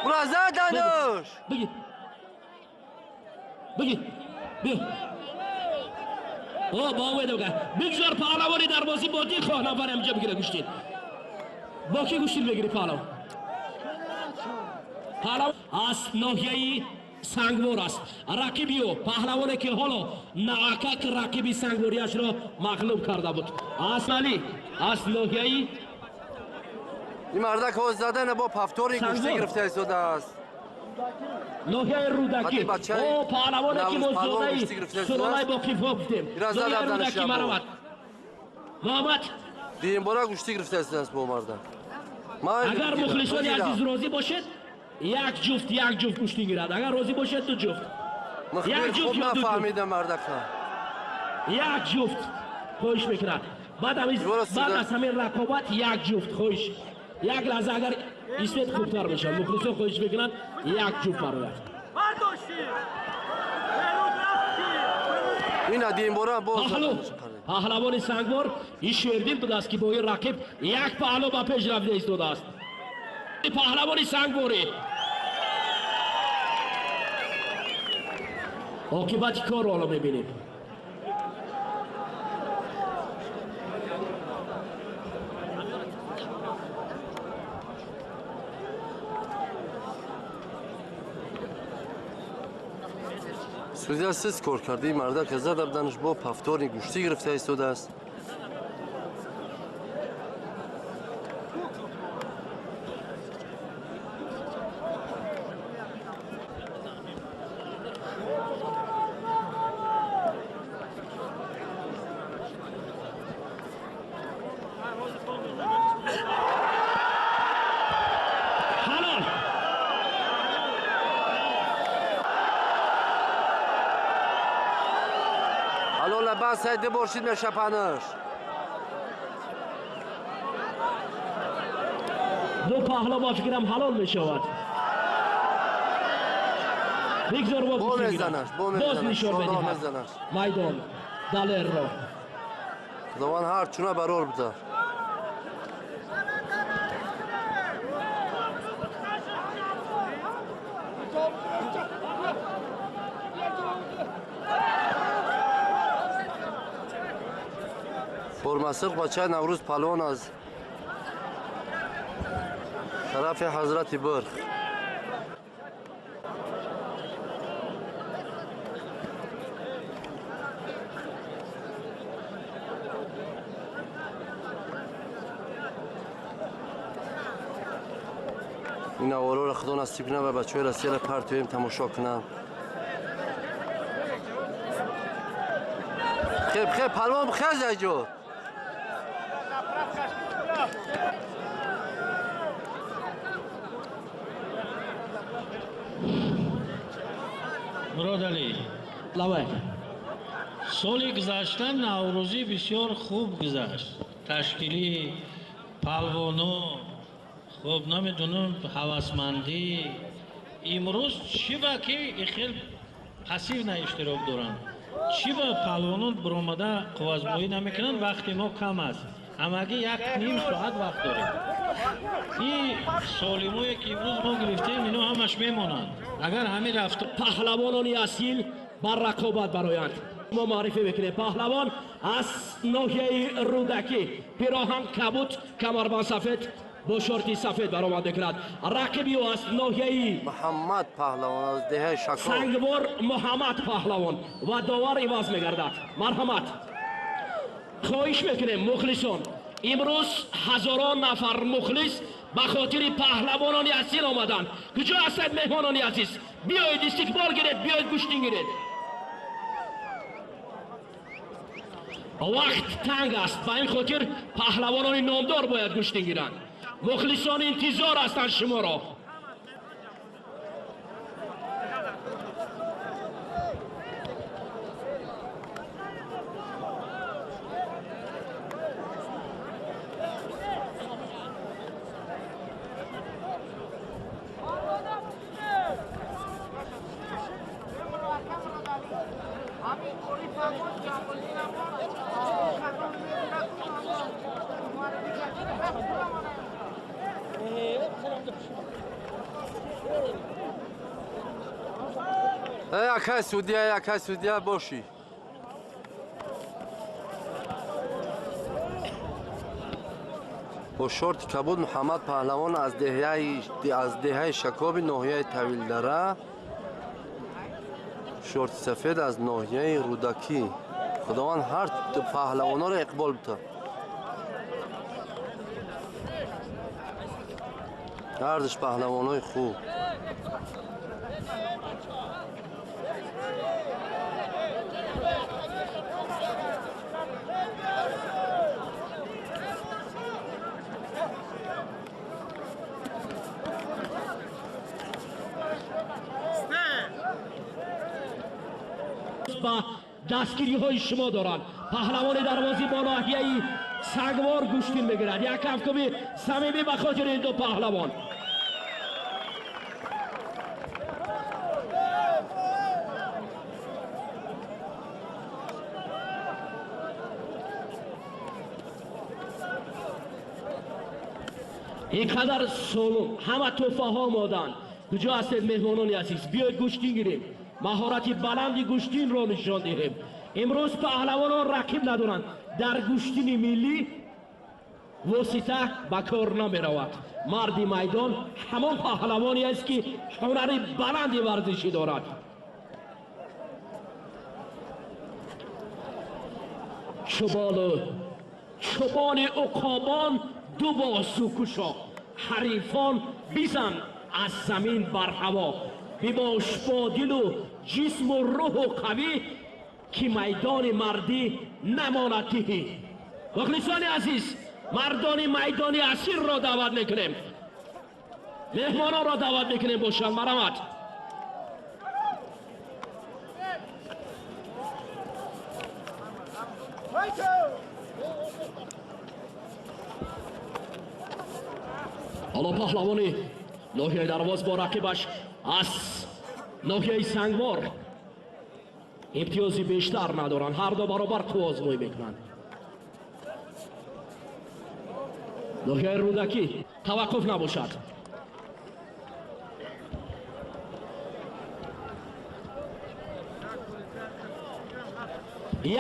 Ура задануш! Бигир, бигир, биё. О, бо умедам ка бигзор паҳлавони дарвозӣ бо дилхоҳ нафаре ҳаминҷа бигира гӯштин. Бо кӣ гӯштин мегирӣ паҳлавон? Паҳлавон аз ноҳияи Сангвор аст. Рақиби ӯ паҳлавоне ки ҳоло наакак рақиби сангвориашро мағлуб карда буд. Асмалӣ аз ноҳияи ин мардак ҳоз задана бо пафтори гӯштӣ гирифта истодааст. Ноҳияи Рӯдакӣ. О, паҳлавоне ки мо зодаи сулолаи Боқифҳо гуфтем. Ноҳияи Рӯдакӣ, марҳамат. Муҳаммад. Дуюмбора гӯштӣ гирифта истодааст бо мардак. Агар мухлисони азиз розӣ бошед, як ҷуфт, як ҷуфт гӯштӣ гирад. Агар розӣ бошед, ду ҷуфт. Як ҷуфт ё нафаҳмида мардака. Як ҷуфт хоҳиш мекунад. Баъд аз ҳамин рақобат як ҷуфт хоҳиш. Як лаҳза агар истед хубтар мешавад. Мухлисон хоҳиш мекунанд як ҷуфт барояд. Ина дуюмбора боз паҳлавони Сангвор ин шердил будааст ки бо ин рақиб як паҳло ба пеш рафта истодааст. Паҳлавони Сангворӣ оқибати корро ҳоло мебинем. Судья сиз кор кард. Ин мардак зада буданаш бо пафтори гӯштӣ гирифта истодааст. Сайде боршид мешапанаш. Ду паҳло ба фикрам ҳалол мешавад. Бигзор бо мезанаш, боз нишон медиҳад майдон Далерро. Худованд ҳар чуна барор буда. Формасирх бачаи Наврӯз палвон аз тарафи Ҳазрати Бирх. Ин аввалоро Худо насиб кунад ва бачаҳои Россияро партоем тамошо кунанд. Хеб, хеб, палвон хез айҷо. Муродалӣ, лавай. Соли гузашта Наврӯзӣ бисёр хуб гузашт. Ташкили палвоно, Хуб, намедонам, ҳавасмандӣ имрӯз чӣ ба ки хел пассивно иштирок доранд, чӣ ба паҳлавонон биромада қуввазмоӣ намекунанд? Вақти мо кам аст, ҳамагӣ 1,5 соат вақт дорем. Ин солимое ки имрӯз мо гирифтем, ино ҳамаш мемонанд, агар ҳамин рафт. Паҳлавонони асил бар рақобат бароянд. Мо муаррифӣ мекунем: паҳлавон аз ноҳияи Рӯдакӣ, пироҳан кабут, камарбанд сафед, бо шорти сафед баромад мекунад. Рақиби ӯ аз ноҳияи Муҳаммад паҳлавон аз деҳаи Шакор. Сангвор, Муҳаммад паҳлавон, ва довар иваз мегардад. Марҳамат, хоҳиш мекунем, мухлисон. Имрӯз ҳазорон нафар мухлис ба хотири паҳлавонони асил омаданд. Куҷо ҳастед, меҳмонони азиз? Биёед, истиқбол гиред, биёед, гӯштин гиред. Вақт танг аст, ба ин хотир паҳлавонони номдор бояд гӯштин гиранд. Мухлисон интизор ҳастанд шуморо. Акай судья, акай судья бошӣ. Бо шорти кабуд Муҳаммад паҳлавон аз деҳаи Шакоби ноҳияи Тавилдара, шорти сафед аз ноҳияи Рӯдакӣ. Худованд ҳар паҳлавонҳоро иқбол бита. Ҳардуш паҳлавонҳои хуб. Ба дастгириҳои шумо доранд. Паҳлавони дарвозӣ бо ноҳияи Сангвор гӯштин мегирад. Як кафкуби самимӣ ба хотири ин ду паҳлавон. Ин қадар солум ҳама тӯҳфаҳо омоданд. Куҷо ҳастед, меҳмонони азиз? Биёед, гӯштин гирем, маҳорати баланди гӯштинро нишон диҳем. Имрӯз паҳлавонон рақиб надоранд. Дар гӯштини миллӣ восита ба кор намеравад. Марди майдон ҳамон паҳлавоне аст, ки ҳунари баланди варзишӣ дорад. Чуболу чубони уқобон ду бозу кушо, ҳарифон бизан аз замин бар ҳаво. Бибош бо дилу ҷисму рӯҳу қавӣ, ки майдони мардӣ намонад тиҳӣ. Мухлисони азиз, мардони майдони асирро даъват мекунем, меҳмононро даъват мекунем, бошанд, марҳамат. Ҳоло паҳлавони ноҳияи Дарвоз бо рақибаш аз ноҳияи Сангвор имтиёзи бештар надоранд, ҳар ду баробар қувваозмоӣ мекунанд. Ноҳияи Рӯдакӣ таваққуф набошад.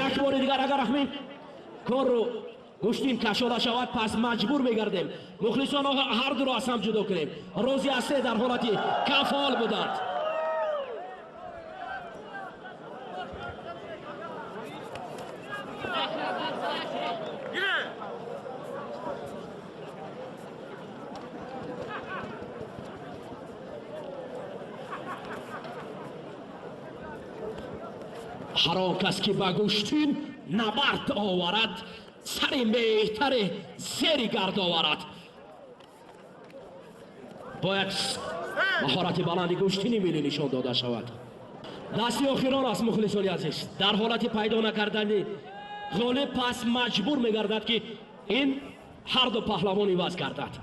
Як бори дигар агар ҳамин корро гӯштин кашода шавад, пас маҷбур мегардем мухлисон ҳар дуро аз ҳам ҷудо кунем. Розӣ ҳастед? Дар ҳолати кафол буданд. Ҳар он кас ки ба гӯштин набард оварад, сари меҳтаре зери гард оварад. Бояд маҳорати баланди гӯштини миллӣ нишон дода шавад. Дасти охирон аст, мухлисони азиз. Дар ҳолати пайдо накардани ғолиб, пас маҷбур мегардад, ки ин ҳар ду паҳлавон иваз гардад.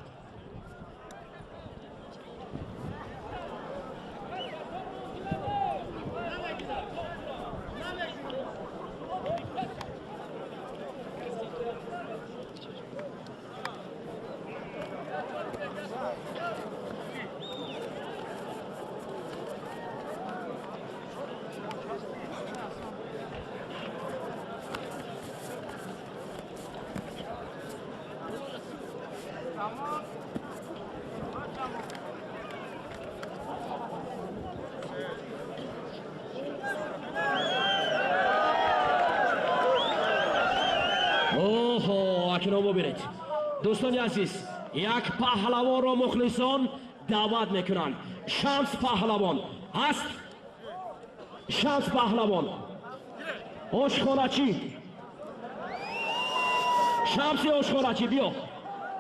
Оҳо, акнун бубинед, дӯстони азиз, як паҳлавонро мухлисон даъват мекунанд. Шамс паҳлавон ҳаст, Шамс паҳлавон, ошхоначӣ, Шамси ошхоначӣ, биё.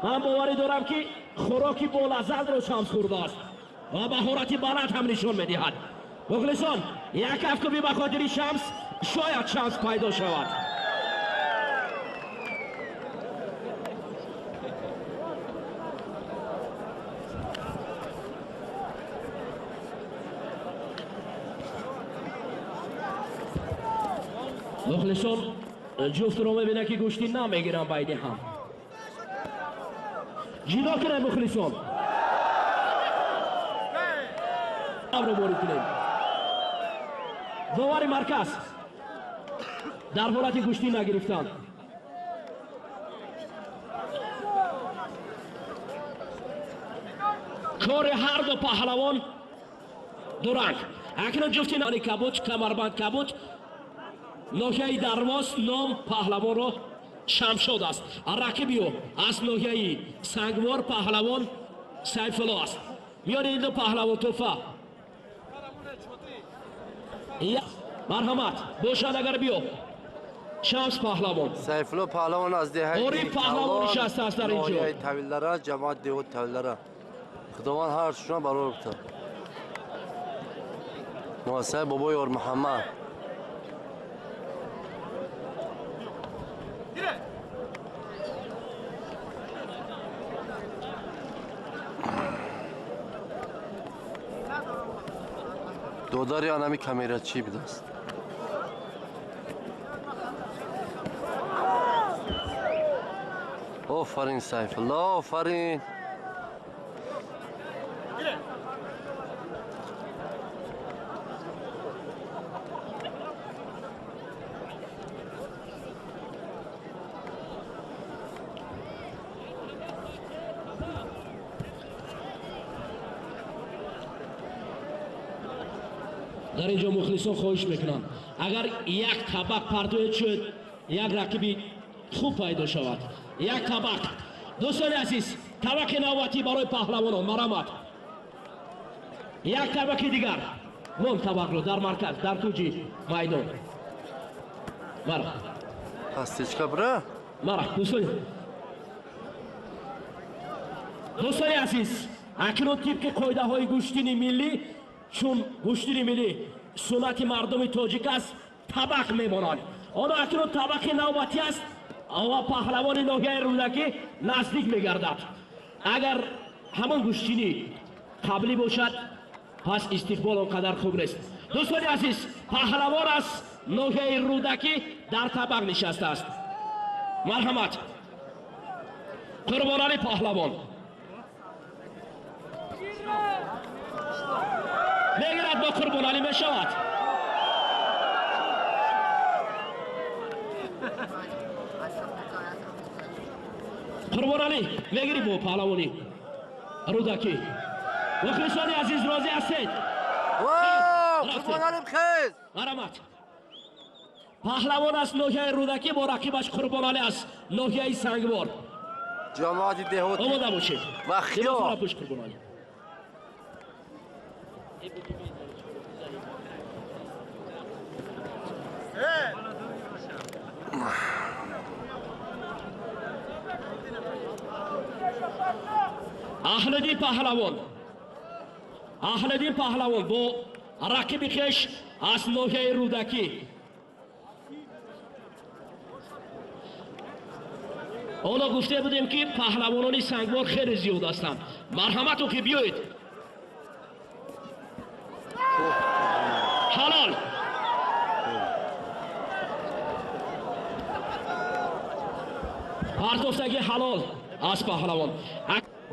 Ман боварӣ дорам, ки хӯроки болаззатро Шамс хӯрдааст ва маҳорати баланд ҳам нишон медиҳад. Мухлисон, як кафкӯбӣ ба хотири Шамс, шояд Шамс пайдо шавад. Мухлисон ҷуфтро мебинад, ки гӯштӣ намегиранд байни ҳам. Ҷидо кунем, мухлисон, ро ворид кунем. Довари марказ дар ҳолати гӯштӣ нагирифтан. Кори ҳарду паҳлавон дуранг. Акнун ҷуфти кабуд, камарбанд кабуд, ноҳияи Дарвоз, ном паҳлавонро Шамшод аст. Рақиби ӯ аз ноҳияи Сангвор паҳлавон Сайфулло аст. Миёни ин ду паҳлавон тӯҳфа. Марҳамат, бошад агар, биё, Шамс паҳлавон. Сайфулло паҳлавон аз деҳаи Ориф паҳлавон нишастааст дар ин ҷо. Ноҳияи Тавилдара, ҷамоат деҳот Тавилдара. Худованд ҳар шуна барор битад. Муассасаи бобои Ёрмуҳаммад. Додари анами камерачӣ будааст. Офарин, Сайфулло, офарин. Дар ин ҷо мухлисон хоҳиш мекунанд, агар як табақ партоед, шуд як рақиби хуб пайдо шавад. Як табақ, дӯстони азиз, табақи навбатӣ барои паҳлавонон, марҳамат. Як табақи дигар мон, табақро дар марказ, дар кунҷи майдон. Мара. Пастичка бира. Мара, дӯстони азиз, акнун тибқи қоидаҳои гӯштини миллӣ, чун гӯштини миллӣ суннати мардуми тоҷик аст, табақ мемонанд. Оно акнун табақи навбатӣ аст ва паҳлавони ноҳияи Рӯдакӣ наздик мегардад. Агар ҳамон гӯштини қаблӣ бошад, пас истиқбол он қадар хуб нест. Дӯстони азиз, паҳлавон аз ноҳияи Рӯдакӣ дар табақ нишастааст. Марҳамат, Қурбонали паҳлавон мегирад, бо Қурбоналӣ мешавад. Қурбоналӣ мегирӣ бо паҳлавони Рӯдакӣ. Мухлисони азиз, розӣ ҳастед? Қурбоналӣ, хез. Марҳамат, паҳлавон аз ноҳияи Рӯдакӣ бо рақибаш Қурбоналӣ аз ноҳияи Сангвор. Ҷамоати деҳот. Омода бошед. Ва хиё. Пӯш, Қурбоналӣ. Аҳлиддин паҳлавон, Аҳлиддин паҳлавон бо рақиби хеш аз ноҳияи Рӯдакӣ. Ҳоло гуфта будем, ки паҳлавонони Сангвор хеле зиёд ҳастанд. Марҳамату ки биёед. Ҳалол. Партофтаги ҳалол аз паҳлавон.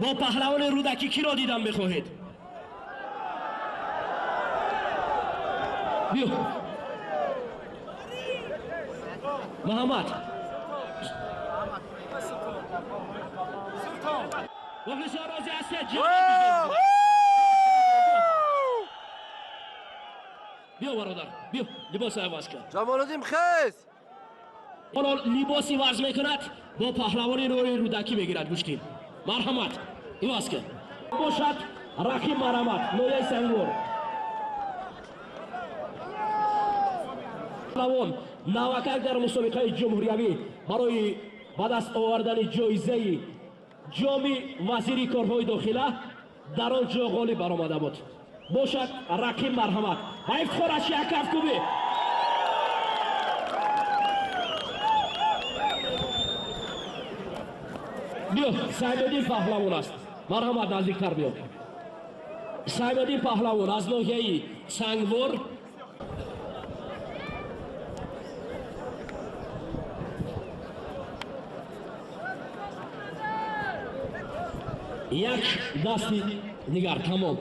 Бо паҳлавони Рӯдакӣ киро дидан мехоҳед? Биё, Муҳаммад. Мухлисон розӣ ҳастед? Биё бародар, биё, либос иваз кун. Ҷамолиддин, хез. Ҳоло либос иваз мекунад, бо паҳлавони роҳи Рӯдакӣ мегирад гӯштин. Марҳамат, иваз кун. Бошад рақиб, марҳамат, ноҳияи Сангвор. Паҳлавон навакак дар мусобиқаи ҷумҳуриявӣ барои ба даст овардани ҷоизаи ҷоми вазири корҳои дохила дар он ҷо ғолиб баромада буд. Бошад рақиб, марҳамат, ба ифтихораш як кафкӯбӣ. Биё, Саймаддин паҳлавон аст. Марҳамат, наздиктар биё. Саймаддин паҳлавон аз ноҳияи Сангвор. Як дасти дигар, тамом.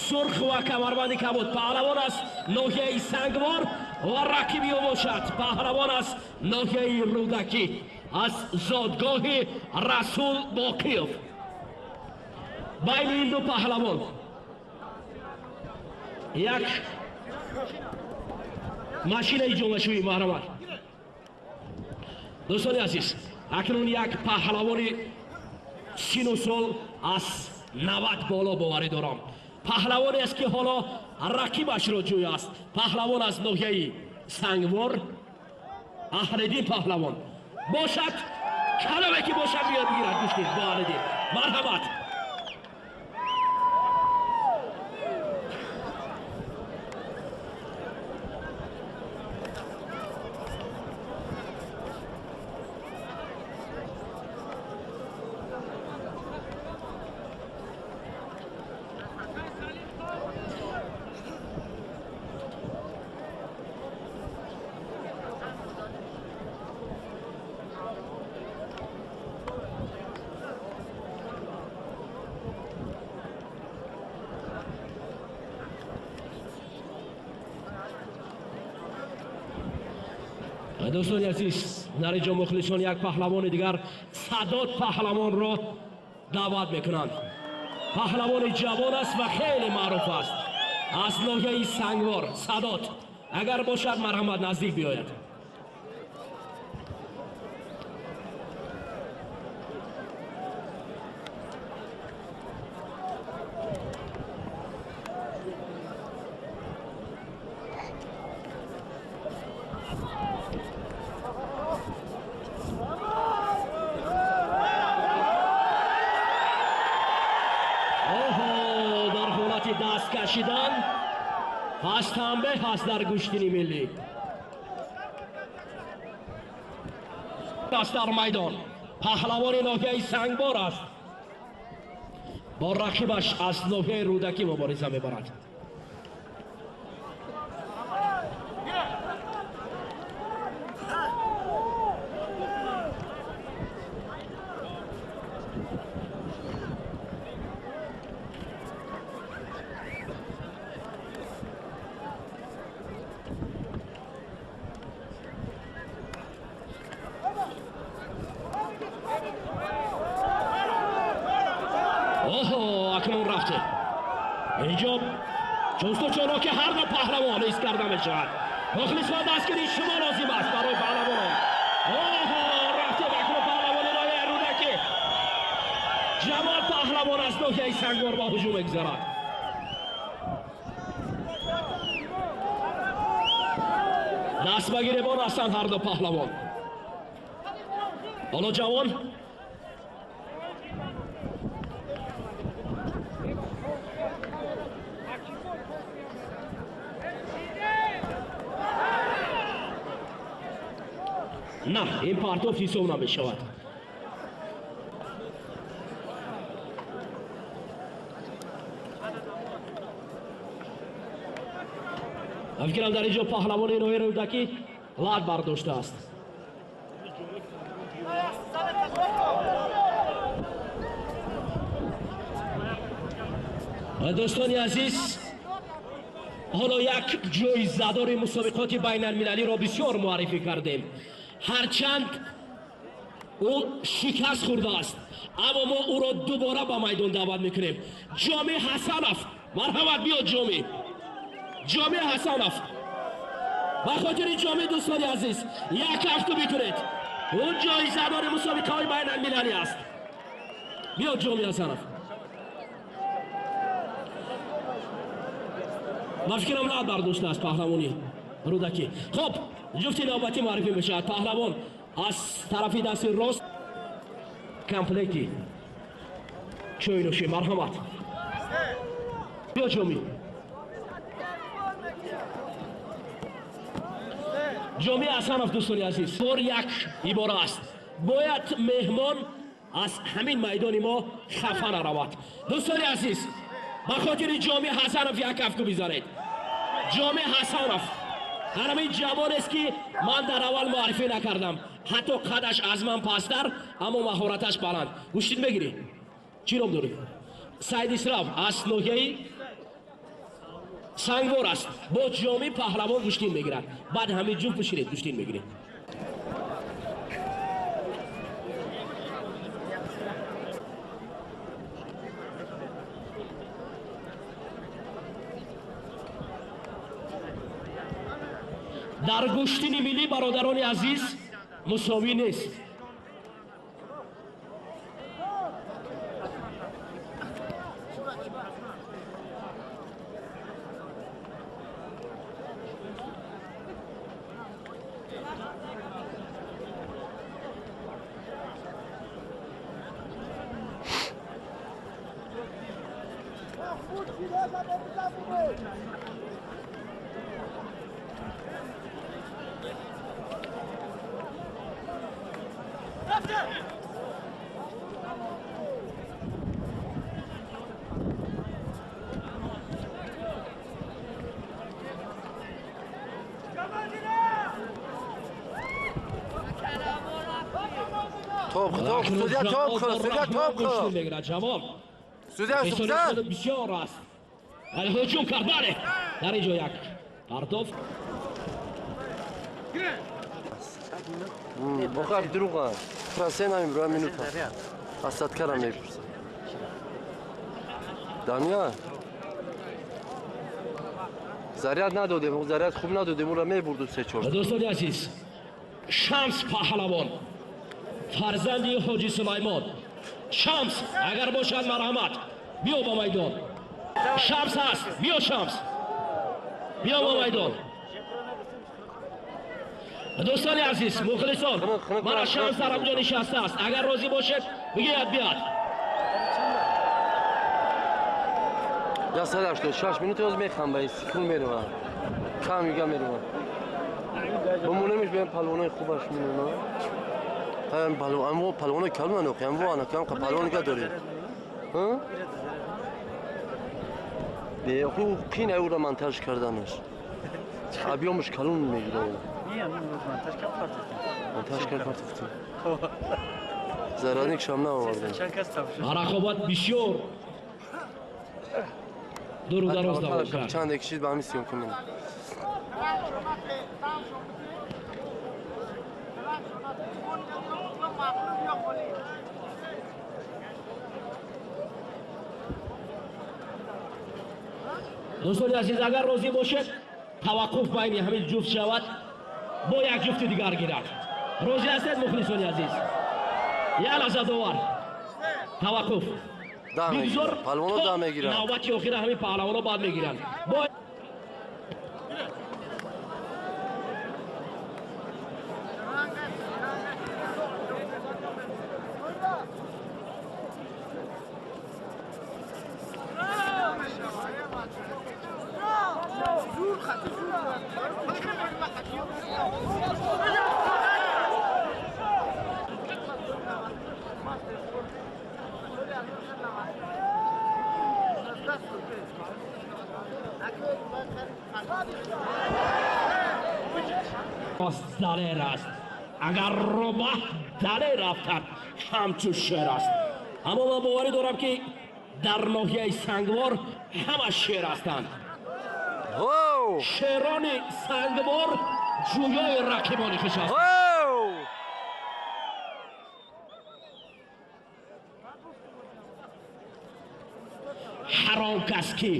Сурх ва камарбанди кабуд паҳлавон аст ноҳияи Сангвор ва рақиби ӯ бошад паҳлавон аст ноҳияи Рӯдакӣ аз зодгоҳи Расул Боқиёв. Байни ин ду паҳлавон як машинаи ҷомашӯӣ. Марҳамат, дӯстони азиз, акнун як паҳлавони сину сол аз 90 боло, боварӣ дорам, паҳлавоне аст, ки ҳоло рақибашро ҷӯя аст. Паҳлавон аз ноҳияи Сангвор, Аҳлиддин паҳлавон бошад. Каламе ки бошад, биёд бигирад гӯштин бо Аҳлиддин. Марҳамат. Дӯстони азиз, дар инҷо мухлисон як паҳлавони дигар, Садот паҳлавонро даъват мекунанд. Паҳлавони ҷавон аст ва хеле маъруф аст аз ноҳияи Сангвор. Садот агар бошад, марҳамат, наздик биёяд. Оҳо, дар ҳолати даст кашидан пас танбеҳ ҳаст дар гӯштини миллӣ. Аст дар майдон паҳлавони ноҳияи Сангбор аст, бо рақибаш аз ноҳияи Рӯдакӣ мубориза мебарад. Оҳо, акнун рафте инҷо ҷустучоно, ки ҳар ду паҳлавон ҳис карда мешавад. Мухлисон, дастгирии шумо лозим аст барои паҳлавонон. Оҳо, рафтем, акнун паҳлавони ноҳияи Рӯдакӣ, Ҷамол паҳлавон аз ноҳияи Сангвор ба ҳуҷум мегузарад. Даст ба гиребон ҳастанд ҳар ду паҳлавон. Ҳоло ҷавон на, ин партоф ҳисоб намешавад. Фикрам, дар инҷо паҳлавони ноҳияи Рӯдакӣ лат бардоштааст. Дӯстони азиз, ҳоло як ҷоизадори мусобиқоти байналмилалиро бисёр муаррифӣ кардем. Ҳарчанд ӯ шикаст хӯрдааст, аммо мо ӯро дубора ба майдон даъват мекунем. Ҷомӣ Ҳасанов, марҳамат, биё Ҷомӣ. Ҷомӣ Ҳасанов, ба хотири Ҷомӣ, дӯстони азиз, як кафту бикунед. Ӯ ҷоизадори мусобиқаҳои байналмилалӣ аст. Биё, Ҷомӣ Ҳасанов. Ба фикрам, лат бардоштааст паҳлавони Рӯдакӣ. Хуб, ҷуфти навбатӣ муаррифӣ мешавад. Паҳлавон аз тарафи дасти рост, комплекти чойнӯшӣ. Марҳамат, биё, Ҷомӣ. Ҷомӣ Ҳасанов, дӯстони азиз, бор як ибора аст: бояд меҳмон аз ҳамин майдони мо хафа наравад. Дӯстони азиз, ба хотири Ҷомӣ Ҳасанов як кафку бизанед. Ҷомӣ Ҳасанов ҳамин ҷавонест, ки ман дар аввал муаррифӣ накардам. Ҳатто қадаш аз ман пасттар, аммо маҳораташ баланд. Гӯштин мегирӣ? Чӣ ном дорӣ? Саид Исроф аз ноҳияи Сангвор аст. Бо Ҷомӣ паҳлавон гӯштин мегирад. Баъд ҳамин ҷуфт бишинед, гӯштин мегиред. Дар гӯштини миллӣ, бародарони азиз, мусовӣ нест. Топ, топ, судья, топ, судья, топ. Гӯштин мегирад Ҷамол. Судья, судья. Бисёр аст, вале ҳуҷум кард. Бале, дар ин ҷо як партоф. Бохар дурӯға. Се намебура минута. Асадкара мепурса. Дамия. Заряд надодем, заряд хуб надодем, ура мебурду се чор. Дӯстони азиз, Шамс паҳлавон, фарзанди Ҳоҷи Сулаймон. Шамс агар бошад, марҳамат, биё ба майдон. Шамс ҳаст, биё, Шамс, биё ба майдон. Дӯстони азиз, мухлисон, мана Шамс дар ҳамҷо нишастааст. Агар розӣ бошед, бигӯяд, биёд. 186 минута ёз мехам ба истикун меравам. Кам юга меравам. Бимонемиш бем, палвонои хубаш минона. Ҳам палвон, аммо палвонои калон охи, аммо ана кам палвон га дорем. Ҳа? Бе, охи қин ай ура монтаж карданаш. Объёмаш калон мегирад. Монтаж кард партофтем. Зарадник шам наовардем. Рақобат бисёр дуру дароз давом кард. Чанде кишид, ба ҳамин съёмка менам. Дӯстони азиз, агар розӣ бошед, таваққуф байни ҳамин ҷуфт шавад, бо як ҷуфти дигар гирад. Розӣ ҳастед, мухлисони азиз? Як лаҳза, довар, таваққуф. Да. Бигзор. Палвоно то да мегиранд. Навбати охира ҳамин паҳлавоно баъд мегиранд бо далер аст. Агар рӯбаҳ далер афтад, ҳамчун шер аст. Аммо ман боварӣ дорам, ки дар ноҳияи Сангвор ҳама шер ҳастанд. Воу! Шерони Сангвор ҷӯёи рақибони хеш ҳастанд. Воу! Он кас ки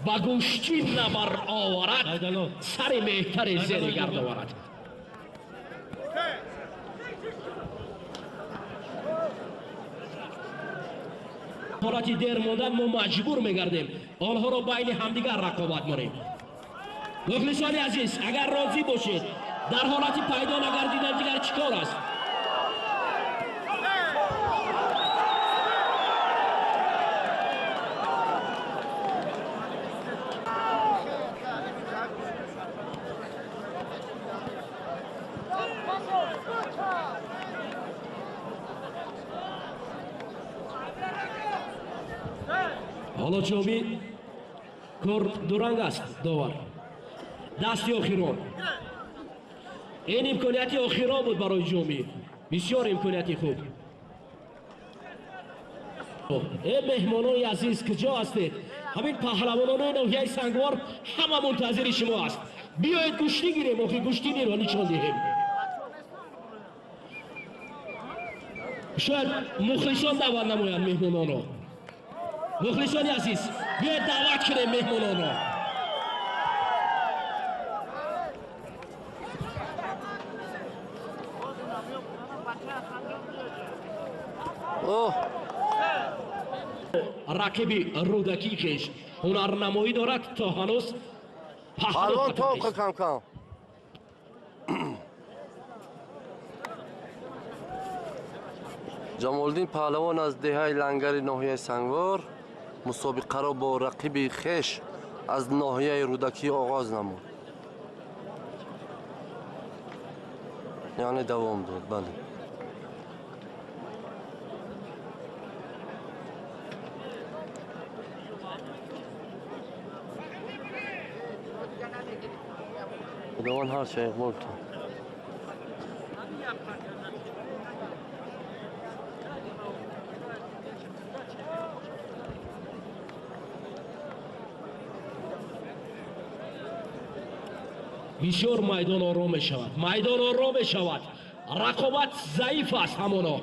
ба гӯштӣ набар оварад, сари меҳтари зери гард оварад. Ҳолати дер мондан мо маҷбур мегардем онҳоро байни ҳамдигар рақобат монем. Мухлисони азиз, агар розӣ бошед, дар ҳолати пайдо нагардидан дигар чӣ кор аст? Ҳоло ҷоми кор дуранг аст. Довар дасти охирон, ин имконияти охирон буд барои ҷомӣ, бисёр имконияти хуб. Э меҳмонони азиз, куҷо ҳастед? Ҳамин паҳлавонони ноҳияи Сангвор ҳама мунтазири шумо аст. Биёед гӯштӣ гирем, охи гӯштиниро нишон диҳем. Шояд мухлисон даъват намоянд меҳмононро. Мухлисони азиз, биёед даъват кунем меҳмононро. Рақиби Рӯдакӣ хеш ҳунарнамоӣ дорад, то ҳанӯз паҳлавон тоқ кам-кам. Ҷамолиддин паҳлавон аз деҳаи Лангари ноҳияи Сангвор мусобиқаро бо рақиби хеш аз ноҳияи Рӯдакӣ оғоз намуд, яъне давом дод. Бале, худованд ҳарча иқбол ту. Бисёр майдон ором мешавад, майдон ором мешавад, рақобат заиф аст. Ҳамоно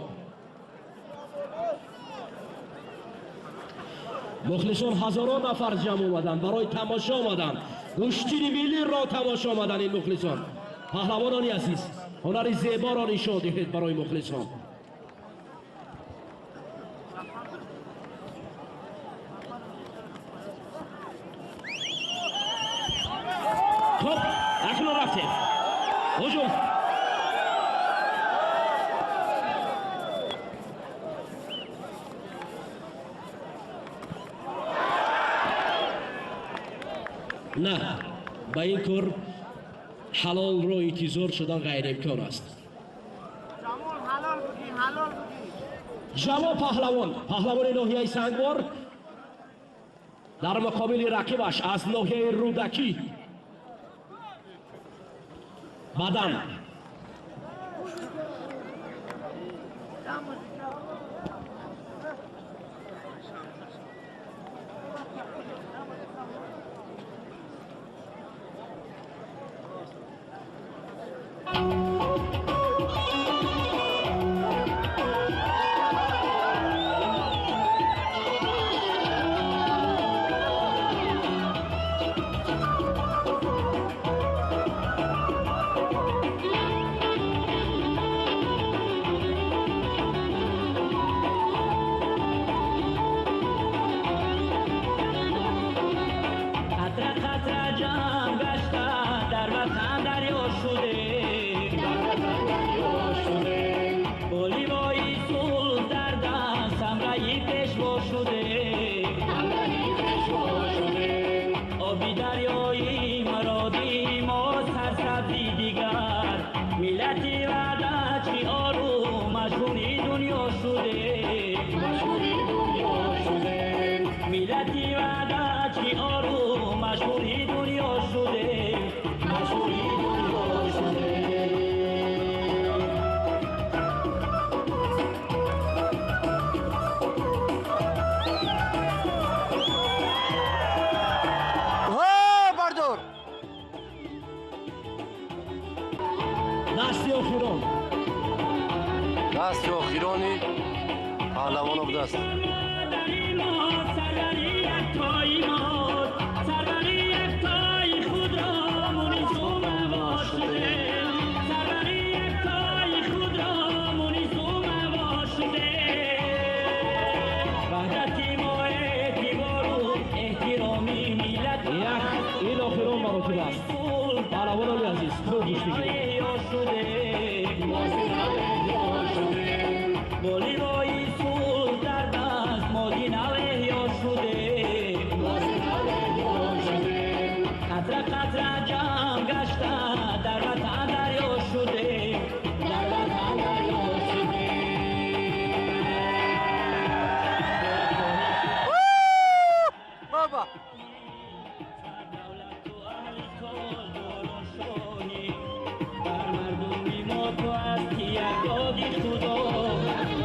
мухлисон ҳазорон нафар ҷамъ омаданд, барои тамошо омаданд, гӯштини миллиро тамошо омаданд ин мухлисон. Паҳлавонони азиз, ҳунари зеборо нишон диҳед барои мухлисон. Хуб, акнун рафтем ҳуҷум. На, ба ин кор ҳалолро интизор шудан ғайриимкон аст. Ҷамо паҳлавон, паҳлавони ноҳияи Сангвор дар муқобили рақибаш аз ноҳияи Рӯдакӣ. Бадан Дасти охирони паҳлавонов даст. یکتایی ماست، سروری یکتای خود را مونیس و موا شده، سروری یکتای خود را مونیس و موا شده. وحدت ما اعتبار و احترامی ملت Як ин охирон маротиба аст. Паҳлавонони азиз, хуб гӯш бигиред. Боливои сулҳ дар даст моди нав эҳё шудем, қатра қатра ҷамъ гашта дар ватан дарё шудем, дар ватан дарё шудем. Баба. Давлату аҳли кор дорон шоҳӣ, бар мардуми мо ту ҳастӣ як доди худо,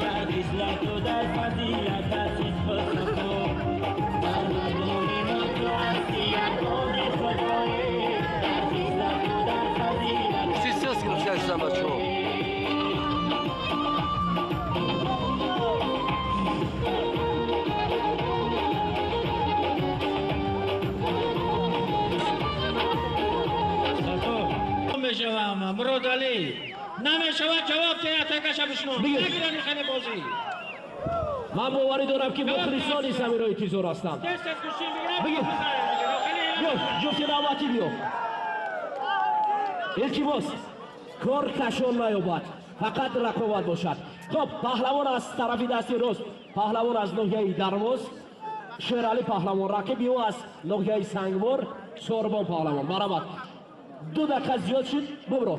дар хислату дар фазилат ҳастӣ худсафо, бар мардуми мо ту ҳастӣ як доди худоӣ, дар хислату дар фазилат. Гушти сес гирифта шудан бачаҳо. Мешавам Мурод Алӣ, намешавад, ҷавоб диҳ, атакаша бишнон. Бигир. Нагирани хеле бозӣ. Ман боварӣ дорам, ки мухлисони замиро интизор ҳастанд. Тез тез гӯшин бигирам. Бигир. Биё, ҷуфти навбатӣ биё. Илтимос, кор кашон наёбад, фақат рақобат бошад. Хоб, паҳлавон аз тарафи дасти рост, паҳлавон аз ноҳияи Дарвоз, Шералӣ паҳлавон, рақиби ӯ аз ноҳияи Сангвор, Сорбон паҳлавон. Марҳамат, 2 дақиқа зиёд шуд, бубро.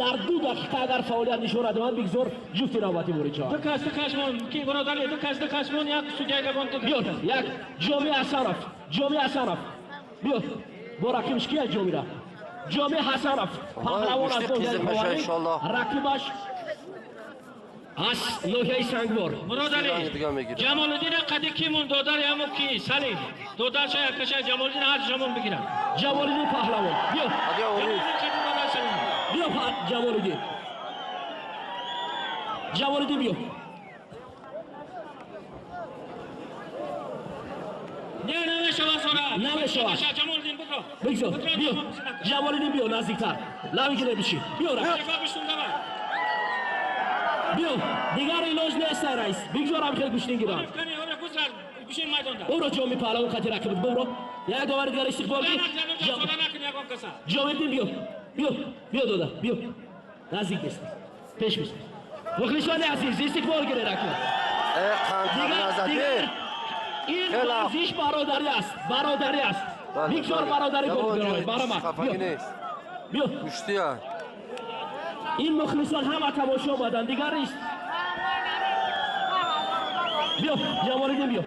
Дар 2 дақиқа агар фаъолият нишон надиҳанд, бигзор ҷуфти навбатӣ ворид шавад. Ду кас, ду кас мон ки, Мурод Алӣ, ду кас, ду кас мон, як судья габон, ду. Биё, як Ҷоми Ҳасанов, Ҷоми Ҳасанов биё. Бо рақибаш кия? Ҷомира, Ҷоми Ҳасанов паҳлавон аз гӯшти ноҳияи қизил меша, Ховарӣ, иншоаллоҳ. рақибаш аз ноҳияи Сангвор. Мурод Алӣ. Ранги дига мегирад. Ҷамолиддин қади ки мон, додари ҳамо ки, Салим додарша, якаша Ҷамолиддин, ҳар ҷамон бигирад. Ҷамолиддин паҳлавон, биё. Ади Ориф. Ҷамолиддин қади додар Салим. Биё, Ҷамолиддин, Ҷамолиддин биё. Не, намешавад, сора. Намешавад. Ҷамолиддин, бикро. Бигзор, биё, Ҷамолиддин, биё наздиктар, лавигире биши, биё, рақиб. Шифа биштун, давай. Биё, дигар илоҷ нест, ай раис, бигзорам хел гӯштин гиранд. Ориф кани, Ориф, гузар, бишин майдонда. Ӯро Ҷоми паҳлавон қати рақиб бубро. Як довари дигар истиқбол ки. Сора накун ягон каса. Ҷомиддин, биё, биё, биё, дода, биё, наздик нест, пеш бис. Мухлисони азиз, истиқбол гиред акнун. Э, қантар назаде. Дигар ин Хеле. варзиш бародарӣ аст, бародарӣ аст. Бигзор бародарӣ Ягон бозӣ ҷой барама. хафагӣ Биё, нест. биё. Гӯштия. Ин мухлисон ҳама тамошо омаданд, дигар ист. Биё, Ҷамолиддин, биё.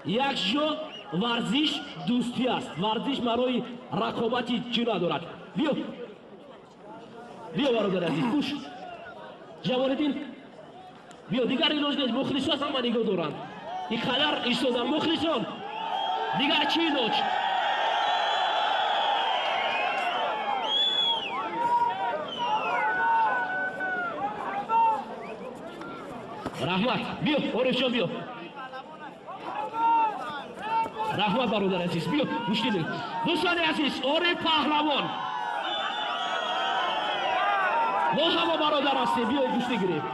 Як ҷо варзиш дӯстӣ аст, варзиш барои рақобати чӣ надорад. Биё, биё, бародари азиз, гӯш. Ҷамолиддин, биё, дигар илоҷ нест, мухлисон ҳама нигоҳ доранд, ин қадар истодан мухлисон, дигар чӣ илоҷ? Раҳмат, биё, Орифҷон, биё. Раҳмат, бародари азиз, биё, гӯштӣ бигир. Дӯстони азиз, Ориф паҳлавон, мо ҳама бародар ҳастем, биёед гӯштӣ гирем.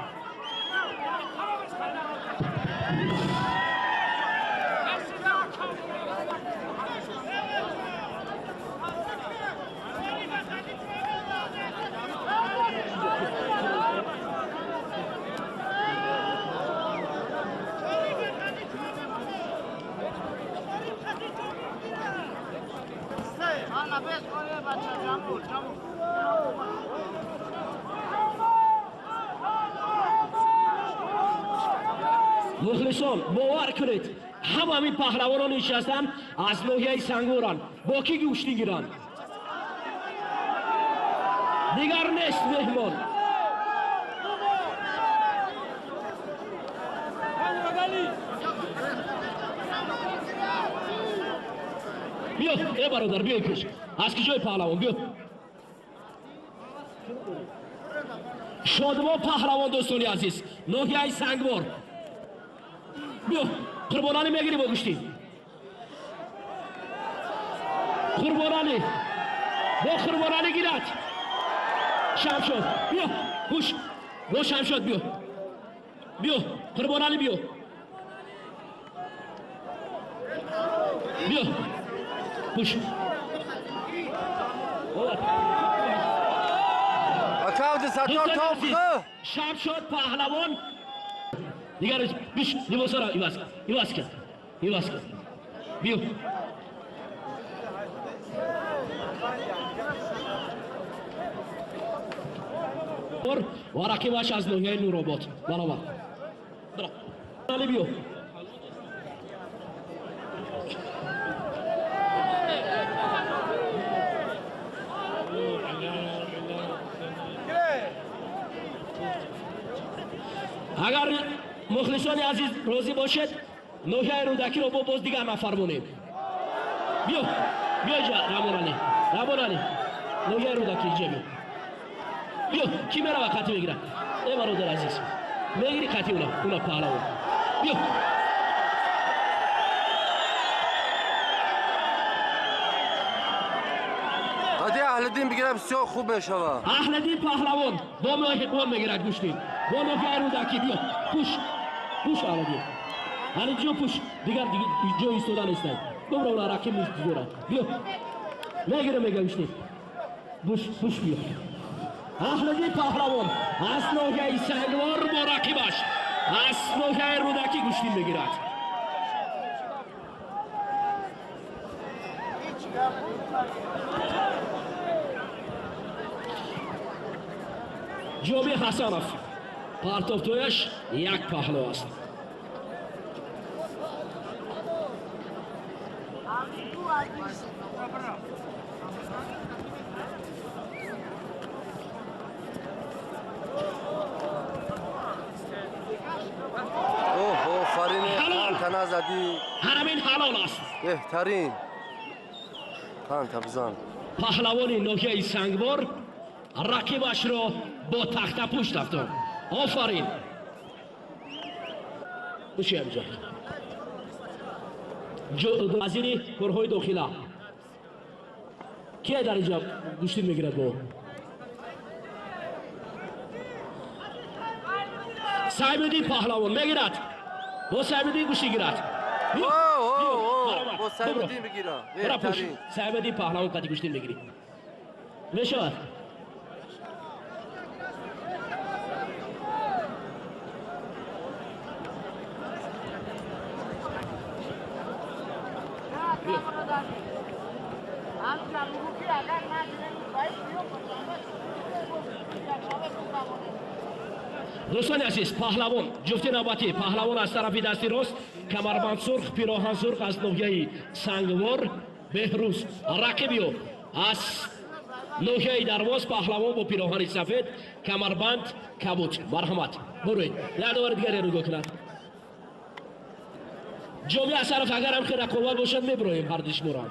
Ana beş koyuyor бача, Ҷамул, Ҷамул. Мухлисон, бовар кунед, ҳама ҳамин паҳлавонон нишастанд, аз ноҳияи Сангворанд, бо кӣ гӯштӣ гиранд? Дигар нест меҳмон. Биё, э бародар, биёй пеш. Аз киҷои паҳлавон, биё. Шодмон паҳлавон, дӯстони азиз, ноҳияи Сангвор, биё. Қурбоналӣ мегирӣ бо гӯштӣ. Қурбоналӣ бо Қурбоналӣ гирад. Шамшод биё, гӯш бо Шамшод биё, биё Қурбоналӣ биё, биё пӯш. Шамшод паҳлавон дигар биш либосаро иваз кун, иваз кун, иваз кун, биё. Ва рақибаш аз ноҳияи Нуробод. Баробар. Али биё. Агар мухлисони азиз розӣ бошед, ноҳияи Рӯдакиро бо боз дигар нафар монем. Биё, биё инҷа, Рамоналӣ, Рамоналӣ, ноҳияи Рӯдаки инҷа биё. Биё, кӣ мерава қатӣ мегирад? Э бародар азиз, мегири қатӣ уна, уна паҳлавон. Биё. Қати Аҳлиддин бигирад бисёр хуб мешавад. Аҳлиддин паҳлавон бо меҳрибон мегирад гӯштин. Бо ноҳияи Рӯдакӣ биё. Пӯш, пӯш Аҳлиддин. Аҳлиддин пӯш, дигар ҷой истода нестад. Бубра уна рақиб дорад. Биё. Мегира мега гӯштин. Пӯш, пӯш биё. Аҳлиддин паҳлавон аз ноҳияи Сангвор бо рақибаш аз ноҳияи Рӯдакӣ гӯштин мегирад. Ҷоми Ҳасанов партофтояш як паҳлӯ аст. Офарин, тана задӣ. Ҳамин ҳалол аст. Беҳтарин. Панта бизан. Паҳлавони ноҳияи Сангвор рақибашро бо тахтапӯш рафтон. Офарин. Буши ҳамҷо. Вазири корҳои дохила. Кие дар инҷа гӯштин мегирад бо? Сайбиддин паҳлавон мегирад. Бо Сайбиддин гӯштӣ гирад. Бо Сайбиддин бигирад. Беҳтарин. Сайбиддин паҳлавон қади гӯштин мегирӣ. Мешавад. Дӯстони азиз, паҳлавон ҷуфти навбатӣ, паҳлавон аз тарафи дасти рост, камарбанд сурх, пироҳан сурх аз ноҳияи Сангвор Беҳрӯз, рақиби ӯ аз ноҳияи Дарвоз, паҳлавон бо пироҳани сафед, камарбанд кабуд. Марҳамат, бурӯед. Як довари дигаре нигоҳ кунад. Ҷоми Асаров агар ҳам хел рақобат бошад, мебироем ҳарду шуморо.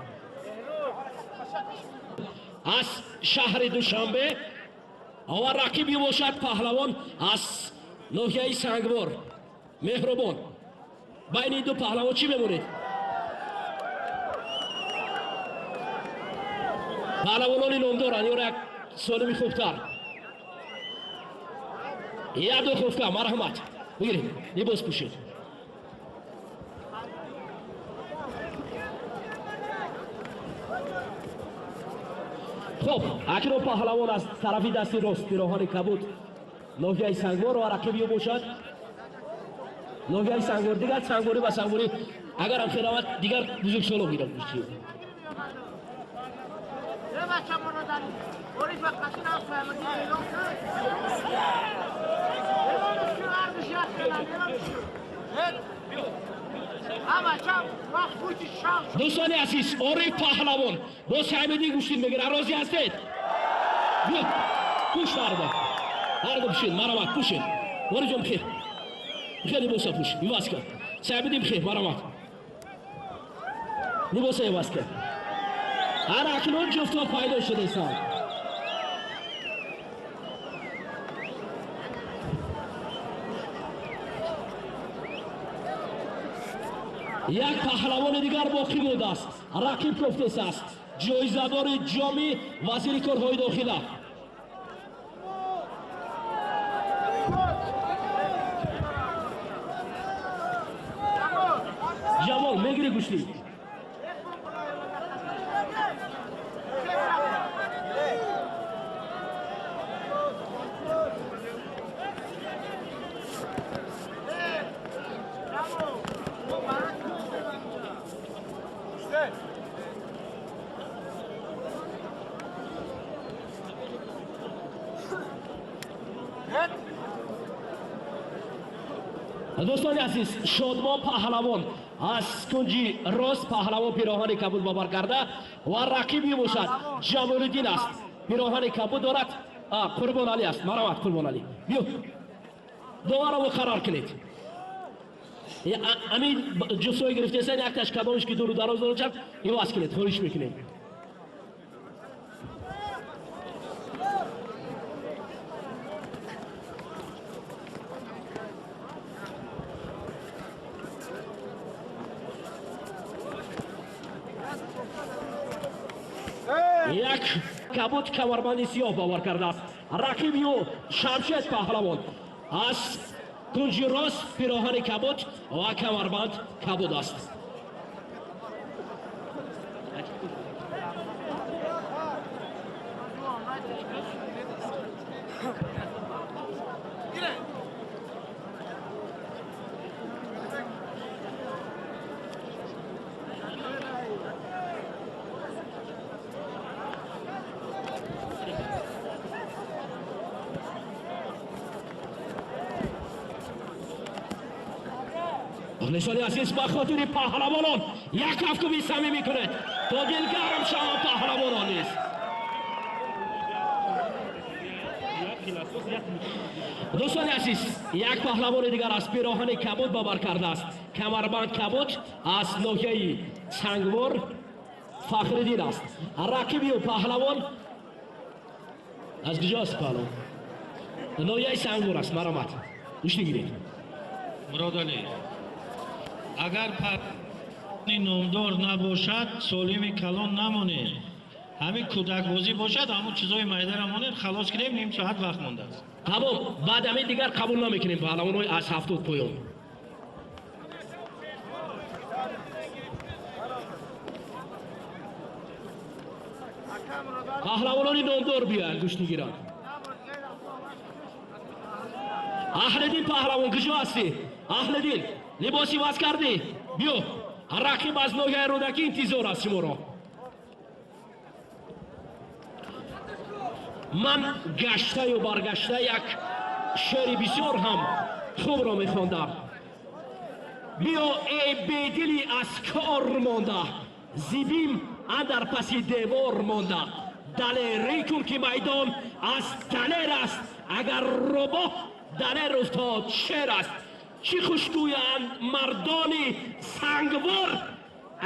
Аз шаҳри Душанбе ва рақиби бошад паҳлавон аз ноҳияи Сангвор Меҳрубон. Байни ду паҳлавон чӣ мемонед? Паҳлавонони номдоранд ё як солими хубтар? Як ду хубка, марҳамат. Бигиред, либос пӯшед. Хуб, акнун паҳлавон аз тарафи дасти рост, пироҳани кабуд, ноҳияи Сангвор ва рақиби ӯ бошад ноҳияи Сангвор. Дигар Сангворӣ ба Сангворӣ агар ҳам хел равад, дигар бузургсоло гирад гӯштӣ. Дӯстони азиз, Ориф паҳлавон бо Сайбиддин гӯштин мегирад. Розӣ ҳастед? Биё, пӯш ҳарду. Ҳарду пӯшед, марҳамат, пӯшед. Ориф ҷон, бихел. Бихел либоса пӯш, иваз кун. Сайбиддин бихел, марҳамат. Либоса иваз кун. Ҳар акнун ҷуфтҳо пайдо шудаистанд. Як паҳлавони дигар боқӣ мондааст. Рақиб кофтес аст. Ҷоизадори ҷоми вазири корҳои дохила. Ҷамол, мегири гӯштӣ? Дӯстони азиз, Шодмон паҳлавон аз кунҷи рост, паҳлавон пироҳани кабуд бабар карда ва рақиб мебошад Ҷамолиддин аст. Пироҳани кабуд дорад. Қурбоналӣ аст. Марават, Қурбоналӣ, биё, доваро муқаррар кунед. Амин ҷуфтҳои гирифтесан, якташ кадомиш ки дуру дароз дорад, иваз кунед, хоҳиш мекунем. Як кабуд, камарбанди сиёҳ бовар кардааст. Рақиби ӯ Шамшед паҳлавон аз кунҷи рост, пироҳани кабуд ва камарбанд кабуд аст. Мухлисони азиз, ба хотири паҳлавонон як кафкуби самимӣ кунед, то дилгарм шаванд паҳлавонон низ. Дӯстони азиз, як паҳлавони дигар аз пироҳани кабуд бабар кардааст, камарбанд кабуд, аз ноҳияи Сангвор Фахриддин аст. Рақиби ӯ паҳлавон аз куҷоаст? Паҳлавон ноҳияи Сангвор аст. Маромад, гӯштӣ гиред. Муродалӣ, агар паҳлавони номдор набошад, солими калон намонед. Ҳамин кӯдакбозӣ бошад, ҳамун чизои майдара монед, халос кунем, ним соат вақт мондааст. Тамом, баъд ҳамин дигар қабул намекунем паҳлавонҳои аз 70 поён. Паҳлавонони номдор биёянд, гӯштӣ гиранд. Аҳлиддин паҳлавон, куҷо ҳастӣ? Аҳлиддин, либос иваз кардӣ? Биё, рақиб аз ноҳияи Рӯдакӣ интизор аст шуморо. Ман гаштаю баргашта як шеъри бисёр ҳам хубро мехондам. Биё, эй бедили аз кор монда, зибим андар паси девор монда, далерӣ кун ки майдон аз далер аст, агар рӯбоҳ далер уфтод шер аст. Чӣ хуш гӯянд мардони Сангвор,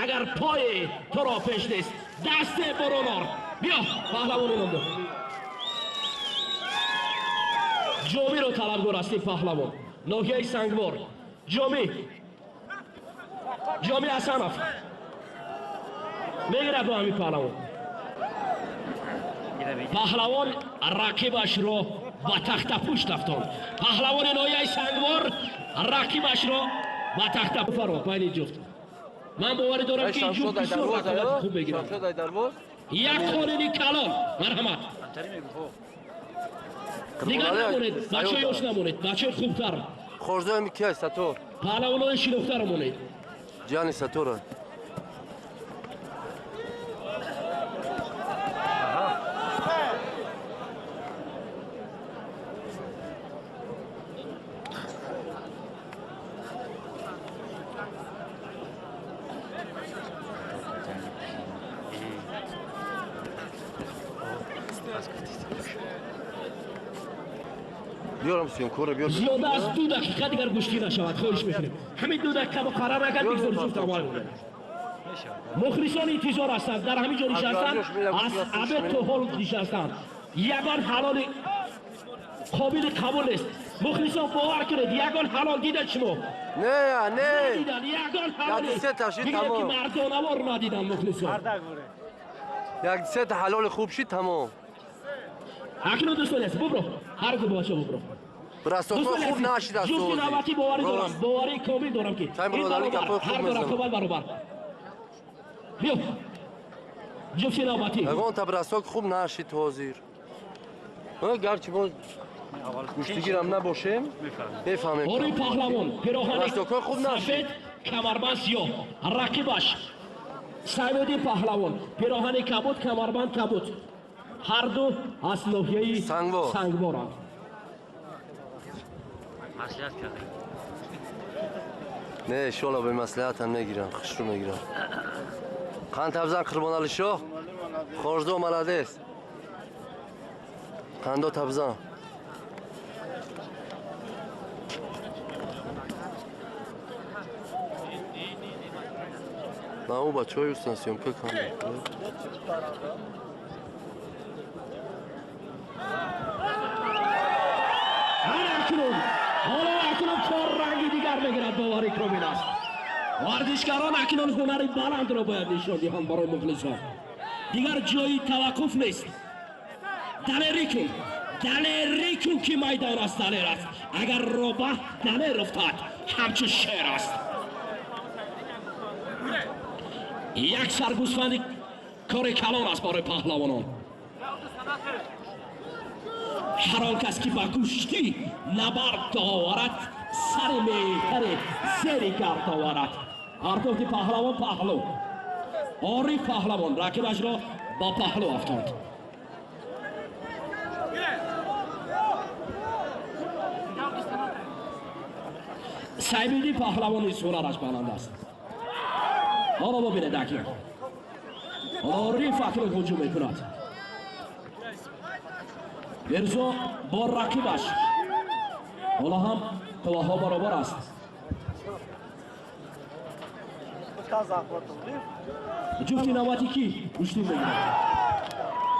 агар пое туро пеш нест, дасте боронор. Биё, паҳлавони номдор. Ҷомиро талабгор ҳастем, паҳлавон ноҳияи Сангвор. Ҷоми, Ҷоми Ҳасанов мегирад бо ҳамин паҳлавон. Паҳлавон рақибашро ба тахтапушт афтонд. Паҳлавони ноҳияи Сангвор рақибашро ба тахта фаро байни ҷуфт. Ман боварӣ дорам, ки ин ҷуфт бисёр рақобати хуб мегирад. Як қонуни калон, марҳамат. Дигар намонед, бачаҳои ёш намонед, бачаҳои хубтар. Хорзои ки аст, Сатор? Паҳлавонои шинохтаро монед. Ҷани Сатора. Биёрам съёмкора, биёр. Зиёда аз 2 дақиқа дигар гӯштӣ нашавад, хоҳиш мекунем. Ҳамин 2 дақиқа муқаррар накард, бигзор ҷуфт аввал монад. Мухлисон интизор ҳастанд, дар ҳамин ҷо нишастанд, аз абед то ҳол нишастанд. Ягон ҳалоли Қобили қабул нест. Мухлисон, бовар кунед, ягон ҳалол дидед шумо? Не, не. Надидан ягон ҳалол. Як се та шид, Бигиред ки тамом. мардонавор надидан мухлисон. Як се та ҳалоли хуб шид, тамом. Акнун, дӯстони азиз, бубро, ҳар ду бача бубро. Бросокҳо хуб нашид аз Ҷуфти навбатӣ, боварӣ дорам, боварии комил дорам, ки Чай, ин бародари, баробар, гапҳои хуб ҳар ду мезанад. рақобат баробар. Биё, ҷуфти навбатӣ. Ягон та бросок хуб нашид ҳозир. Гарчи мо гӯштигирам набошем, мефаҳмем. Ори паҳлавон пироҳани Бросокҳои хуб нашид. сафед, камарбанд сиёҳ, рақибаш Сайбуддин паҳлавон пироҳани кабуд, камарбанд кабуд, ҳарду аз ноҳияи Сангвор. Сангворанд. Маслиҳат кардем. Не, иншоалло, бе маслиҳатам мегирам, хушрӯ мегирам. Қанд табзан, Қурбоналишоҳ, Хорзо, молодец. Қандо табзан. На, ӯ бачаҳои устан съёмка кардам. Ҳар акнун, ҳоло акнун кор ранги дигар мегирад, боварӣ комил аст. Варзишгарон акнун ҳунари баландро бояд нишон диҳанд барои мухлисон. Дигар ҷои таваққуф нест. Далерӣ кун, далерӣ кун, ки майдон аст, далер аст. Агар робаҳ далер уфтад, ҳамчун шер аст. Як саргӯсфанди кори калон аст барои паҳлавонон. Ҳар он кас ки ба гӯштӣ набард оварад, сари меҳтаре зери гард оварад. Артофти паҳлавон паҳлӯ. Ориф паҳлавон рақибашро ба паҳлӯ афтонд. Сайбиддин паҳлавон низ ҳунараш баланд аст. Ҳоло бибинед, акнун Ориф акнун ҳуҷум мекунад. Мирзо бо рақибаш, ҳоло ҳам қувваҳо баробар аст. Ҷуфти навбатӣ кӣ гӯштин мегирад?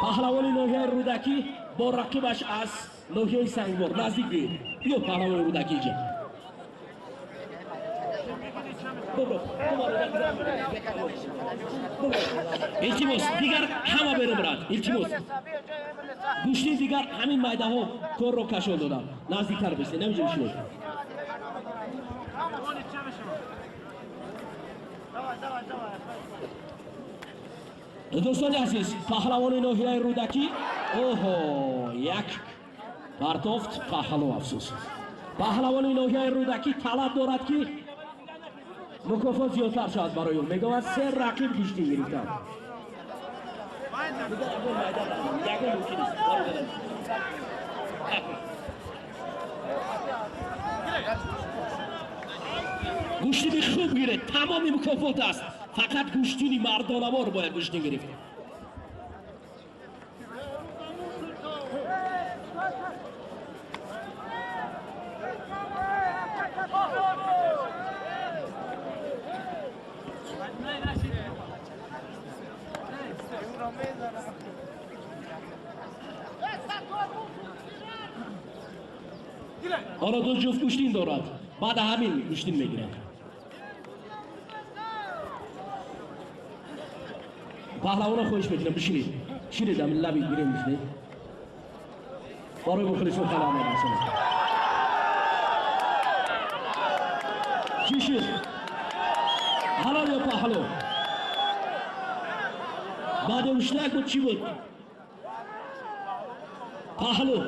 Паҳлавони ноҳияи Рӯдакӣ бо рақибаш аз ноҳияи Сангвор. Наздик биёед, биё, паҳлавони Рӯдакӣ, инҷа бубро. Илтимос, дигар ҳама берун бирад, илтимос. Гӯштин дигар ҳамин майдаҳо корро кашон доданд. Наздиктар бистед, намиҷа бишинед. Дӯстони азиз, паҳлавони ноҳияи Рӯдакӣ, оҳо, як партофт паҳлӯ, афсӯс. Паҳлавони ноҳияи Рӯдакӣ талаб дорад, ки мукофот зиёдтар шавад барои ӯ. Мегӯяд, се рақиб гӯштин гирифтанд. Ягон мумкин нест. Гӯштини хуб гиред, тамоми мукофот аст. Фақат гӯштини мардонавор бояд гӯштин гирифт. Ҳоло ду ҷуфт гӯштин дорад, баъд ҳамин гӯштин мегирад. Паҳлавона хоҳиш мекунам, бишинед, шинед, ҳамин лаби гирем, бишинед. Барои мухлисон хабар мерасонад, чӣ шуд? Ҳалол ё паҳлӯ? Баъди уштак буд, чӣ буд? Паҳлӯ.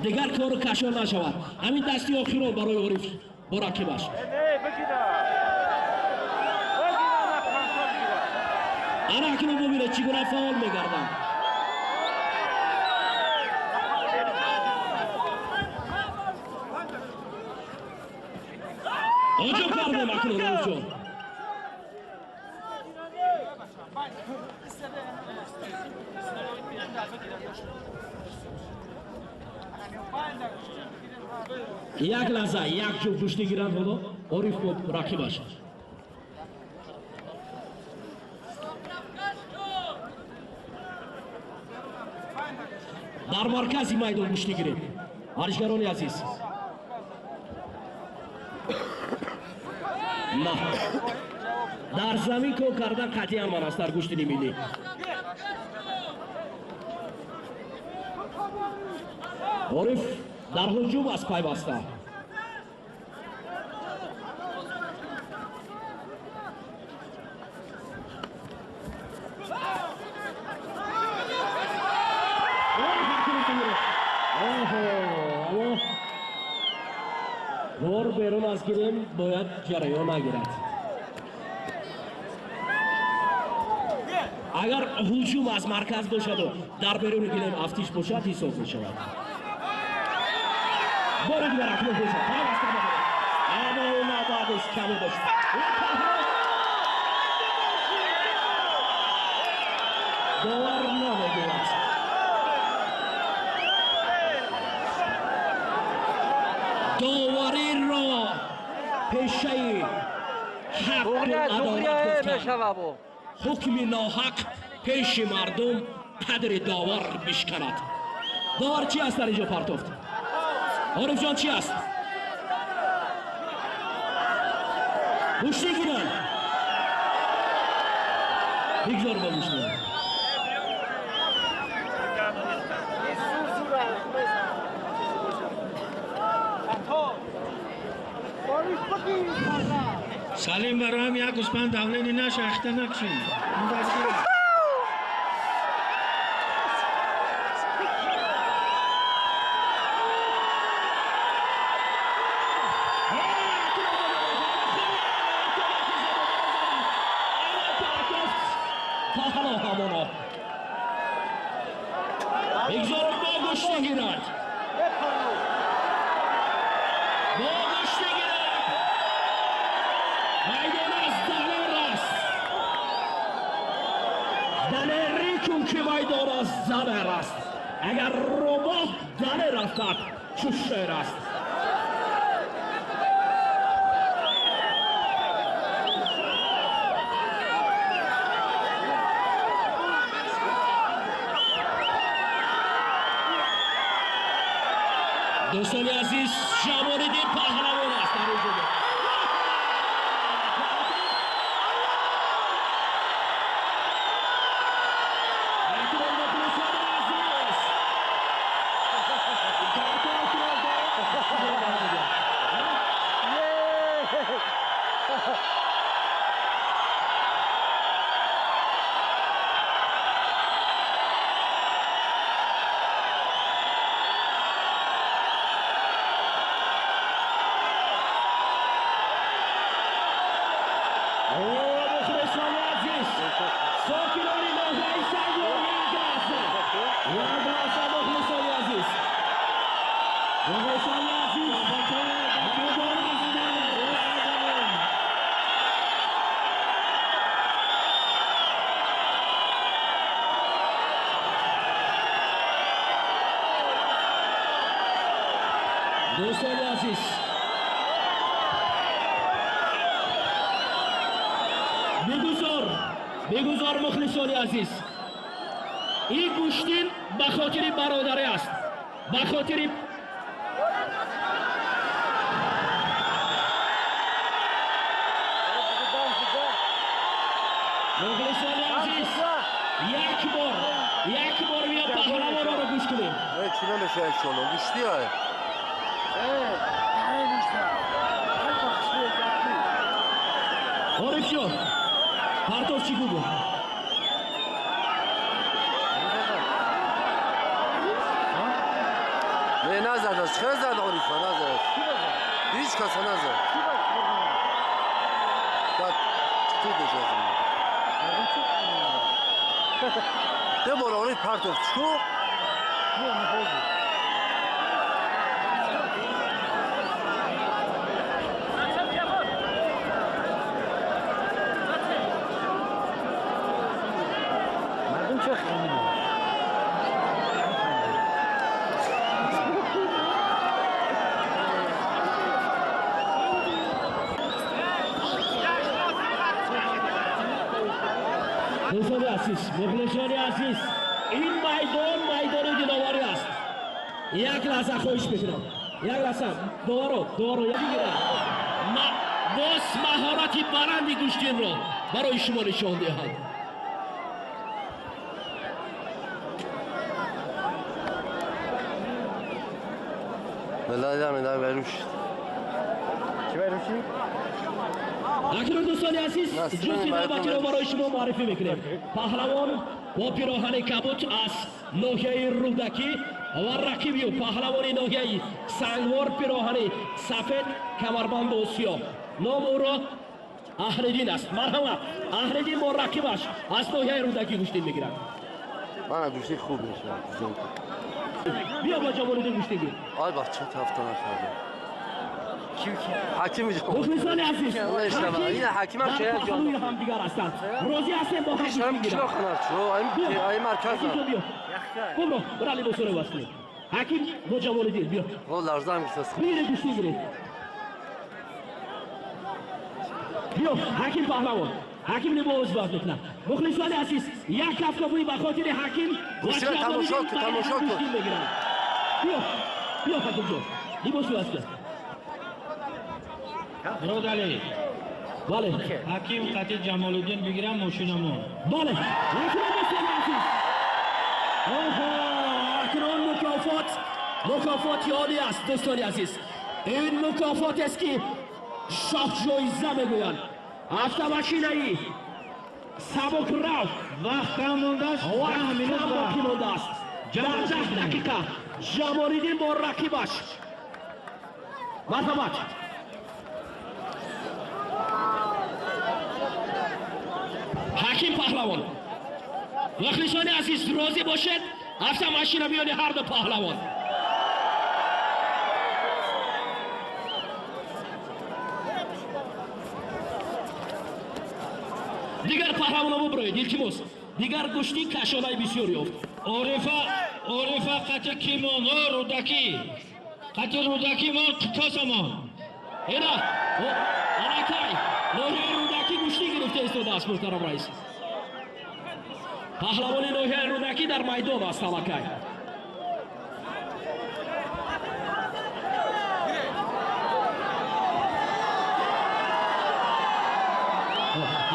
Дигар кору кашон нашавад. Ҳамин дасти охирон барои Ориф бо рақибаш. Ана акнун бубинед, чӣ гуна фаъол мегарданд. Ҳуҷум кардем акнун, Раufҷон. Як лаҳза, як ҷуфт гӯштӣ гиранд ҳоло Ориф бо рақибаш. Дар маркази майдон гӯштӣ гирем. Варзишгарони азиз. На. Дар замин кор кардан қатъиян ман аст дар гӯштини миллӣ. Ориф дар ҳуҷум аст пайваста. Бор берун аз гирем бояд ҷараён нагирад. Агар ҳуҷум аз марказ бошаду дар беруни гилем афтиш бошад, ҳисоб мешавад. Бори дигар акнун бошад. Пайваста мебарад. Аммо навбат каме дошт. Довар намегӯяд. Довариро пешаи ҳаққу адолат гуфтанд. Ҳукми ноҳақ пеши мардум қадри довар бишканад. Довар чи аст дар инҷо партофт? Орифҷон чи аст? Гӯштӣ гиранд. Бигзор ба гӯштӣ. Салим бароям як гӯспанд давлени наша ахта накши. Бигзор бо гӯштӣ гиранд. Бо гӯштӣ гиранд. Майдон аз далер аст. Далерӣ кун ки майдон аз далер аст. Агар рӯбоҳ далер афтад, чу шер аст. Дӯстони азиз, Ҷамолиддин паҳлавон аст дар ҳуҷум. Сокинони ноҳияи Сангвор як лаҳза, як лаҳза, мухлисони азиз, мухлисони азиз, майдон аз далер. Дӯстони азиз, бигузор мухлисони азиз, ин гӯштин ба хотири бародарӣ аст, ба хотири мухлисони азиз. Як бор, як бор биё паҳлавонро гӯш кунем. Чӣ намешавад иншоалло, гӯштия. Орифҷон, партов чӣ гугу? Не, назад, чӣ зад Орифа, назад. Ҳеҷ каса назад. Ту дошт. Де бор Ориф партов чӣ? Дӯстони азиз, мухлисони азиз, ин майдон майдони диловарӣ аст. Як лаҳза хоҳиш мекунам, як лаҳза, доваро, доваро бигирад, боз маҳорати баланди гӯштинро барои шумо нишон диҳад. Акнун, дӯстони азиз, ҷуфти навбатиро барои шумо муаррифӣ мекунем. Паҳлавон бо пироҳани кабут аз ноҳияи Рӯдакӣ ва рақиби ӯ паҳлавони ноҳияи Сангвор, пироҳани сафед, камарбанду сиёҳ, ном ӯро Аҳлиддин аст. Марҳамат, Аҳлиддин бо рақибаш аз ноҳияи Рӯдакӣ гӯштин мегирад. Мана, гӯшти хуб мешавад. Биё, бо Ҷамолиддин гӯштин гир. Ай бача, тафта накарда. Ҳаким. Мухлисони азиз, ҳакимам дар паҳлӯи ҳамдигар ҳастанд. Розӣ ҳастем, бо ҳам гӯштин гиранд. Ай марказ. Биё, бубро, бира, либосро иваз кунед. Ҳаким бо Ҷамолиддин, биё. Ларзам гирифтаст. Бигиред, гӯштин гиред. Биё, Ҳаким паҳлавон, Ҳаким либос иваз мекунад. Мухлисони азиз, як кафкобӯӣ ба хотири Ҳаким ва Тамошо кун, тамошо кун. гӯштин мегиранд. Биё, биё, Ҳакимҷон, либос иваз кун. Муродалӣ. Бале. Ҳаким қати Ҷамолиддин бигирам, мошинамон. Бале, акнун, дӯстони азиз, оҳо, акнун мукофот, мукофоти олӣ аст. Дӯстони азиз, ин мукофотест, ки шоҳҷоиза мегӯянд, автомашинаи сабукрав. Вақт кам мондааст. Вақт кам боқӣ мондааст. Дар 10 дақиқа Ҷамолиддин бо рақибаш. Марҳамат. Ҳаким паҳлавон. Мухлисони азиз, розӣ бошед, автомашина миёни ҳар ду паҳлавон. Дигар паҳлавонро буброед, илтимос. Дигар гӯшти кашонаи бисёр ёфт. Орифа, Орифа қати кимон? О, Рӯдакӣ қати Рӯдакӣ мон, қитосамон. Ина аллакай ноҳияи Рӯдакӣ гӯштӣ гирифта истодааст. Муҳтарам раис, паҳлавони ноҳияи Рӯдакӣ дар майдон аст аллакай.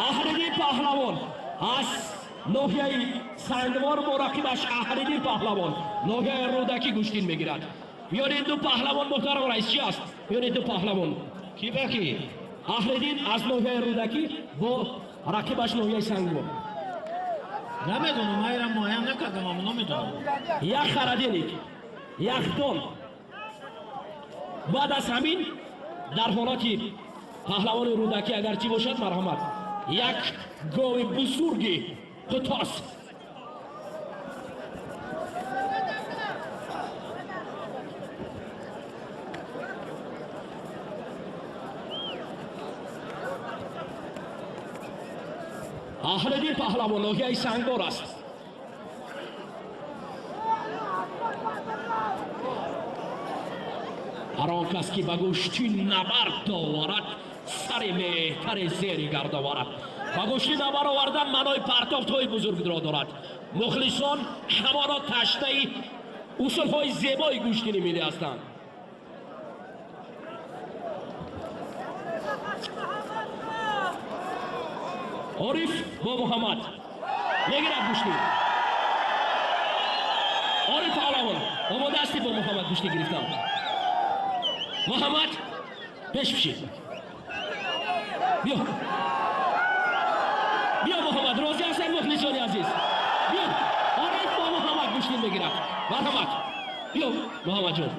Аҳлиддин паҳлавон аз ноҳияи Сангвор бо рақибаш Аҳлиддин паҳлавон, ноҳияи Рӯдакӣ, гӯштин мегирад. Миёни ду паҳлавон, муҳтарам раис, чи аст миёни ду паҳлавон? Ки ба ки? Аҳлиддин аз ноҳияи Рӯдакӣ бо рақибаш ноҳияи Сангвор. Намедонам, айра муайян накардам, аммо намедонам. Як холодильник, яхдон. Баъд аз ҳамин, дар ҳолати паҳлавони Рӯдакӣ агар чӣ бошад, марҳамат, як гови бузурги қутос. Аҳлиддин паҳлавон ноҳияи Сангвор аст. Ҳар он кас, ки ба гӯшти набард оварад, сари меҳтари зери гард оварад. Ба гӯшти набар овардан маънои партофтҳои бузургро дорад. Мухлисон ҳамоно ташнаи усулҳои зебои гӯштини миллӣ ҳастанд. Ориф бо Муҳаммад мегирад гӯштӣ. Ориф паҳлавон, омода ҳастӣ бо Муҳаммад гӯштӣ гирифтан? Муҳаммад, пеш бишед. Биё, биё, Муҳаммад. Розӣ ҳастед, мухлисони азиз? Биё, Ориф бо Муҳаммад гӯштин мегирад. Марҳамат, биё, Муҳаммадҷон.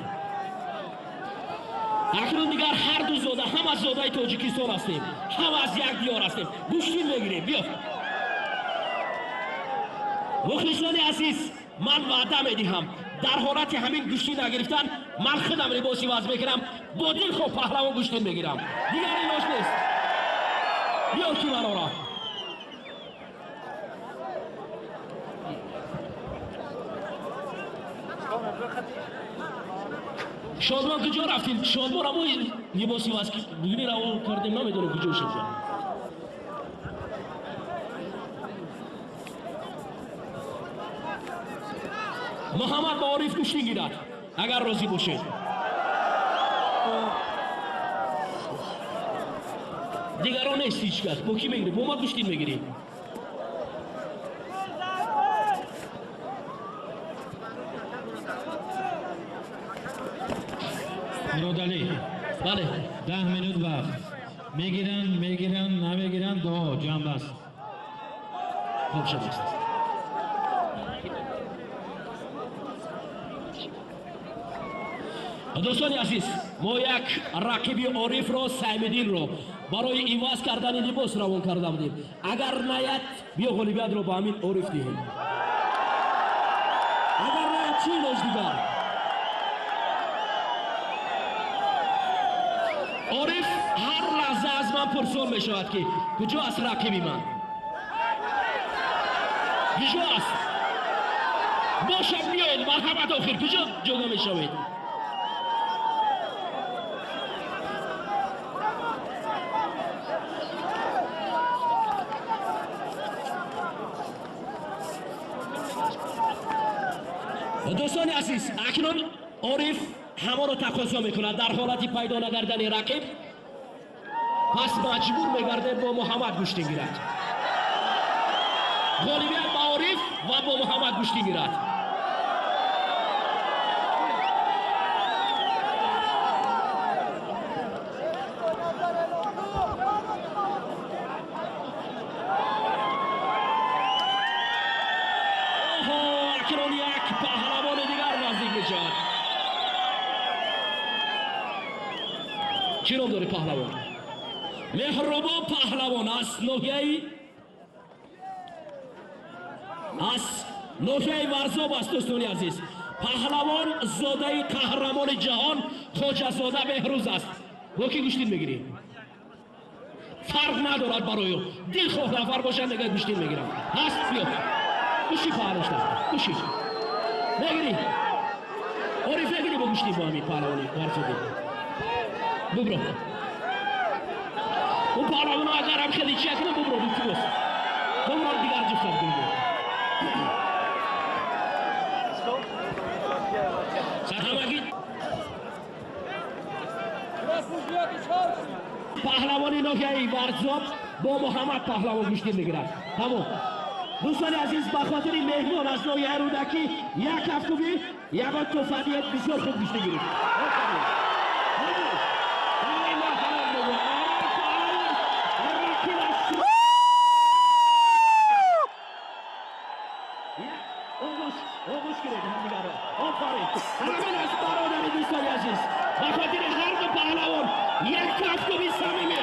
Акнун дигар ҳар ду зода, ҳам аз зодаи Тоҷикистон ҳастем, ҳам аз як диёр ҳастем, гӯштин мегирем. Биё. Мухлисони азиз, ман ваъда медиҳам, дар ҳолати ҳамин гӯштин нагирифтан, ман худам либос иваз мекунам, бо дилхоҳ паҳлавон гӯштин мегирам. Дигар илоҷ нест. Биё, ки манора. Шодмон, куҷо рафтем? Шодмон, амо либос иваз бигини раво кардем, намедонем куҷо шуд. Муҳаммад ба Ориф гӯштин гирад. Агар розӣ бошед. Дигарон нест ҳеҷ кас. Бо кӣ мегирӣ? Бо ма гӯштин мегирӣ? Муродалӣ. Бале. 10 минут вақт. Мегиранд, мегиранд, намегиранд, дуо ҷамъбаст. Хуб шудааст. Дӯстони азиз, мо як рақиби Орифро, Саймиддинро барои иваз кардани либос равон карда будем. Агар наят, биё ғолибиятро ба ҳамин Ориф диҳем. Агар наят, чӣ илоҷ дигар? Ориф ҳар лаҳза аз ман пурсон мешавад, ки куҷо аст рақиби ман? Куҷо аст? Бошад, биёед, марҳамат, охир куҷо ҷога мешавед? Дӯстони азиз, акнун Ориф ҳамаро тақозо мекунад. Дар ҳолати пайдо нагардани рақиб, пас маҷбур мегардем бо Муҳаммад гӯштин гирад. Ғолибият ба Ориф ва бо Муҳаммад гӯштин гирад. Оҳо, акнун як паҳлавони дигар наздик мешавад. Чӣ ном дорӣ, паҳлавон? Меҳрубон паҳлавон аз ноҳияи Варзоб аст. Дӯстони азиз, паҳлавон зодаи қаҳрамони ҷаҳон Хоҷазода Беҳрӯз аст. Бо кӣ гӯштин мегирӣ? Фарқ надорад барои ӯ, дилхоҳ нафар бошад, мегӯяд гӯштин мегирам. Ҳаст, биё гӯшти паҳлавон, гӯшти мегирӣ. Ориф, мегирӣ бо гӯшти бо ҳамин паҳлавони Варзобӣ? Бубро. Ӯ паҳлавоно агарам хеле чия кунам, бубро, илтимос, бубро, дигар ҷуфтам бубро. Ҳамагӣ паҳлавони ноҳияи Варзоб бо Муҳаммад паҳлавон гӯштин мегирад. Тамом. Дӯстони азиз, ба хотири меҳмон аз ноҳияи Рӯдакӣ як кафкӯбӣ, ягон тӯҳфа диҳед. Бисёр хуб гӯштин гирифт. Оғӯш кунед ҳамдигарро. Офарин. Ҳамин аст, бародари дӯстони азиз. Ба хотири ҳар ду паҳлавон як кафкӯби самимӣ.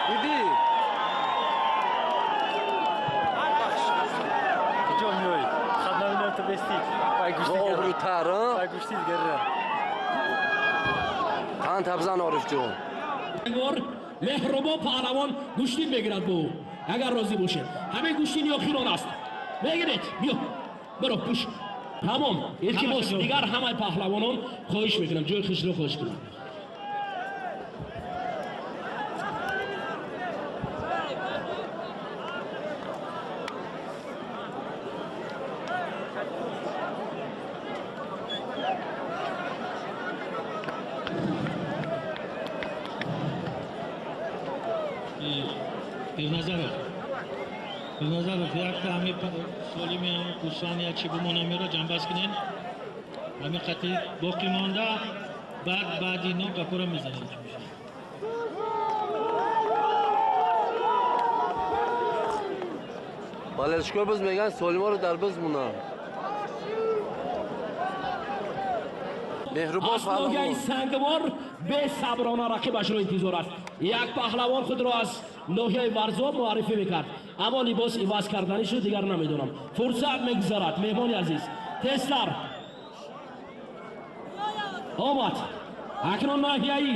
Дидӣ? Куҷо меоӣ? Хаднаминам ту бестӣ. Пай гӯшти Бо обрӯтар, а? Пай гӯшти дигарра. Қанд табзан, Ориф ҷон. Бор Меҳрубон паҳлавон гӯштин мегирад бо ӯ. Агар розӣ бошед. Ҳамин гӯштини охирон аст. Мегиред, биё. Биро, пӯш. Тамом. Илтимос, дигар ҳамаи паҳлавонон хоҳиш мекунам, ҷои хушро хоҳиш кунам. Пирназаров. Пирназаров, якта ҳами солими ҳами гӯсфанд як чи бимона меро ҷамъбаст кунен. Ҳами қати боқӣ монда, баъд баъди ино гапура мезанем, чӣ мешавад. Болельщикои биз мегӯянд, солиморо дар биз монанд. Меҳрубон Аз ноҳияи паҳлавон. Сангвор бесаброна рақибашро интизор аст. Як паҳлавон худро аз ноҳияи Варзоб муаррифӣ мекард, аммо либос иваз карданӣ шуд, дигар намедонам. Фурсат мегузарад, меҳмони азиз. Тезтар омад. Акнун ноҳияи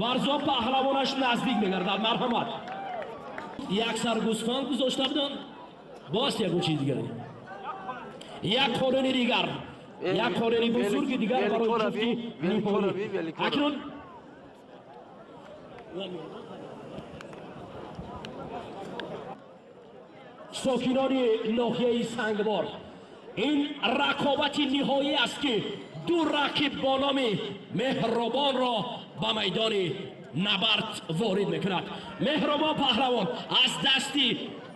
Варзоб паҳлавонаш наздик мегардад. Марҳамат. Як сар гӯсфанд гузошта буданд, боз ягон чиз дигаре, як қорини дигар, як қорини бузурги дигар барои ҷуфти ниҳоӣ. Акнун сокинони ноҳияи Сангвор Ин рақобати ниҳоӣ аст, ки ду рақиб бо номи Меҳрубонро ба майдони набард ворид мекунад. Меҳрубон паҳлавон аз дасти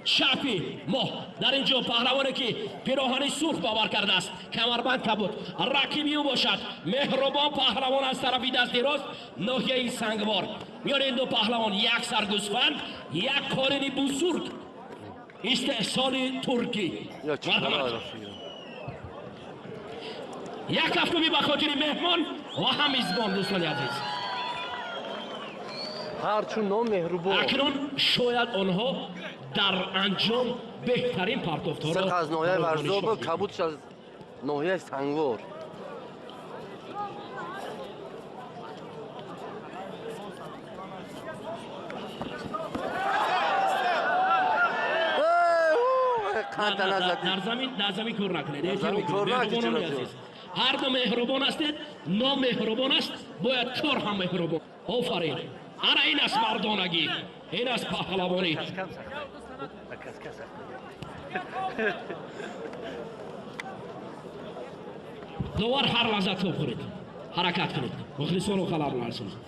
чапи мо, дар ин ҷо паҳлавоне, ки пироҳани сурх бовар кардааст, камарбанд кабуд, рақиби ӯ бошад Меҳрубон паҳлавон аз тарафи дасти рост, ноҳияи Сангвор. Миёни ин ду паҳлавон як сар гӯсфанд, як қолини бузург истеҳсоли туркӣ. Марҳамат, як кафкӯбӣ ба хотири меҳмон ва ҳам мизбон, дӯстони азиз. Ҳарчун ном Меҳрубон. Акнун шояд онҳо дар анҷом беҳтарин партофтҳоро Сирқ аз ноҳияи Варзобу, кабудш аз ноҳияи Сангвор. Дар замин кор накунед, азиз. Ҳар ду меҳрубон ҳастед, ном меҳрубон аст, бояд кор ҳам меҳрубон. Офарин, ана ин аст мардонагӣ, ин аст паҳлавонӣ. Довар, ҳар лаҳза тоб хӯред, ҳаракат кунед, мухлисонро халал нарасонед.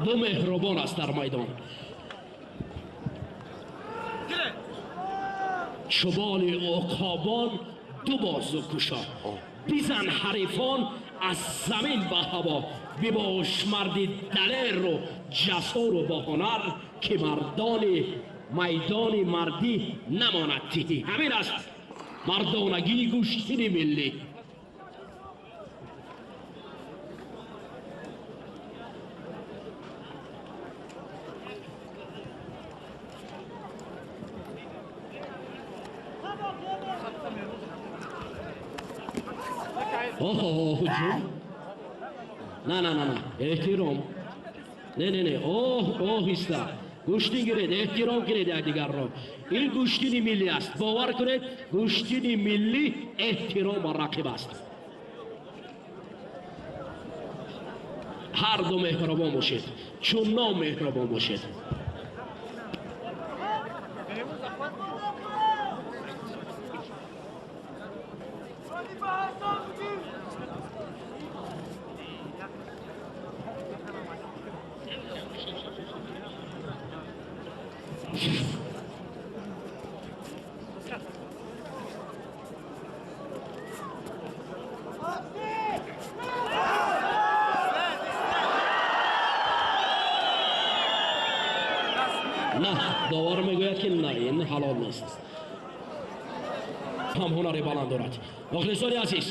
Ду меҳрубон аст дар майдон. Чуболи уқобон ду бозу кушо, бизан ҳарифон аз замин ба ҳаво, бибош марди далеру ҷасуру боҳунар, ки мардони майдони мардӣ намонад тиҳӣ. Ҳамин аст мардонагии гӯштини миллӣ. Оҳо, ҳуҷум! На, на, на, на, эҳтиром! Не, не, не, оҳ, оҳиста гӯштин гиред, эҳтиром кунед якдигарро. Ин гӯштини миллӣ аст, бовар кунед, гӯштини миллӣ эҳтиром ба рақиб аст. Ҳар ду меҳрубон бошед, чун ном меҳрубон бошед. На, довар мегӯяд, ки на, ин ҳалол нест. Ҳам ҳунари баланд дорад. Мухлисони азиз,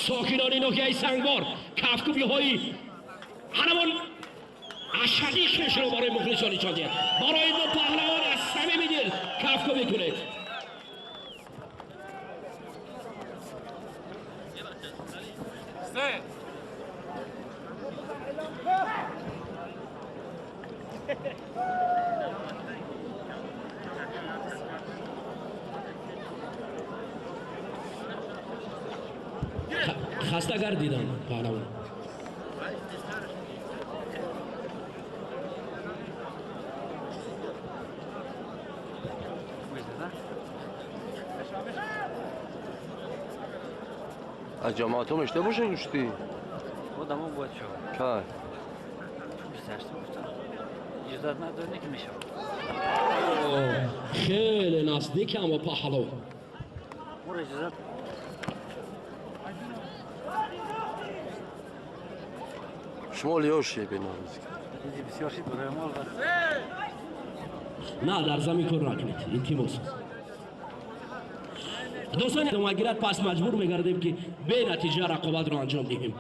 сокинони ноҳияи Сангвор, кафкӯбиҳои ҳанамон ашадии хешро барои мухлисон нишон диҳад. Барои ду паҳлавон аз самими дил кафкӯбӣ кунед. Хаста гардидан паҳлавон. Аз ҷамоатҳо мешта боша гӯштӣ? Одамо бояд шавад. Кай? 28 гуфтам. Иҷозат надорӣ, ки мешавад. Хеле наздик, аммо паҳлав. Моро иҷозат. Шумо лиёши бенавиз. Изи бисёр шид барои мо, албатта. На, дар замин кор накунед, илтимос. Дӯстон, идома гирад, пас маҷбур мегардем, ки бенатиҷа рақобатро анҷом диҳем.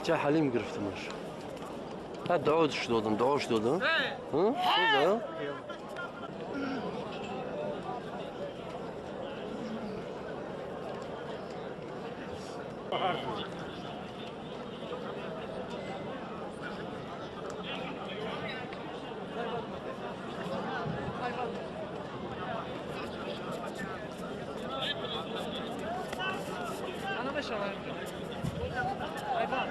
بچه حلیم گرفتمش. ها دعوتش دادم، دعوش دادم. ها؟ چیزا؟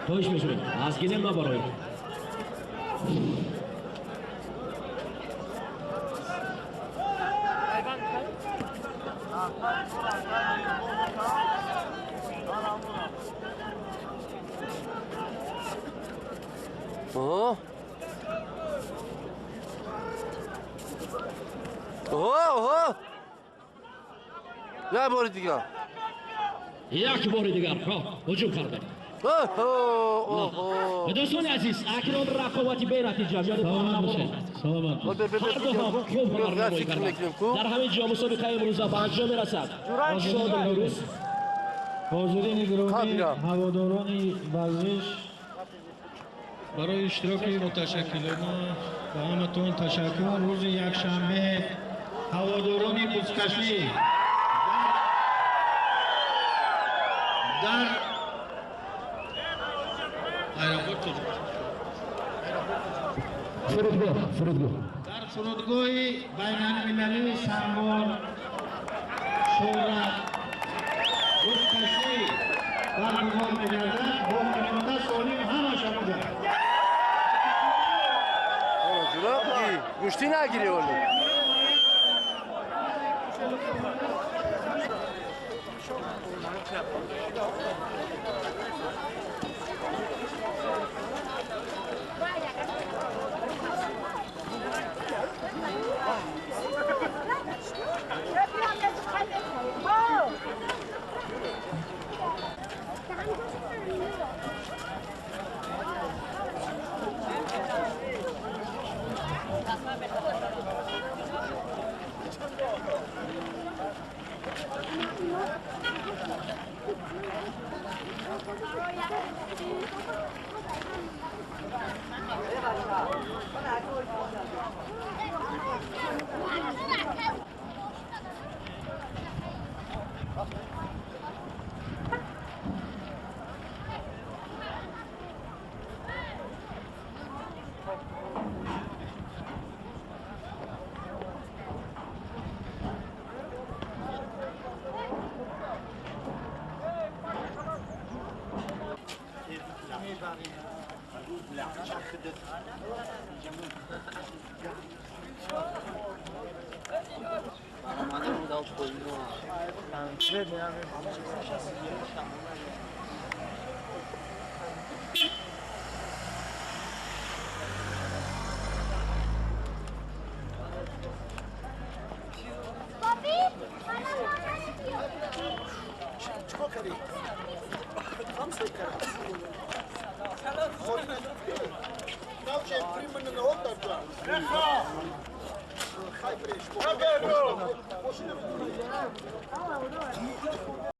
хоҳиш мешавем аз гилем набароед. Оҳо. Оҳо, оҳо. Як бори дигар. Як бори дигар ҳуҷум кардем. Дӯстони азиз, акнун рақобати бенатиҷа миёни паҳлавонон. Ҳар ду ҳам хуб ҳунарнамоӣ карданд. Дар ҳамин ҷо мусобиқаи имрӯза ба анҷом мерасад. Шоду пирӯз. Ҳозирини гиромӣ, ҳаводорони варзиш, барои иштироки муташаккилона ба ҳаматон ташаккур. Рӯзи якшанбе ҳаводорони бузкашӣ дар фурудгоҳ, фурудгоҳ, дар фурудгоҳи байналмилалии Сангвор Шӯра бузкашӣ баргузор мегардад. Бо хонавода солим ҳамаша буда. Гӯштӣ нагирӣ олӣ.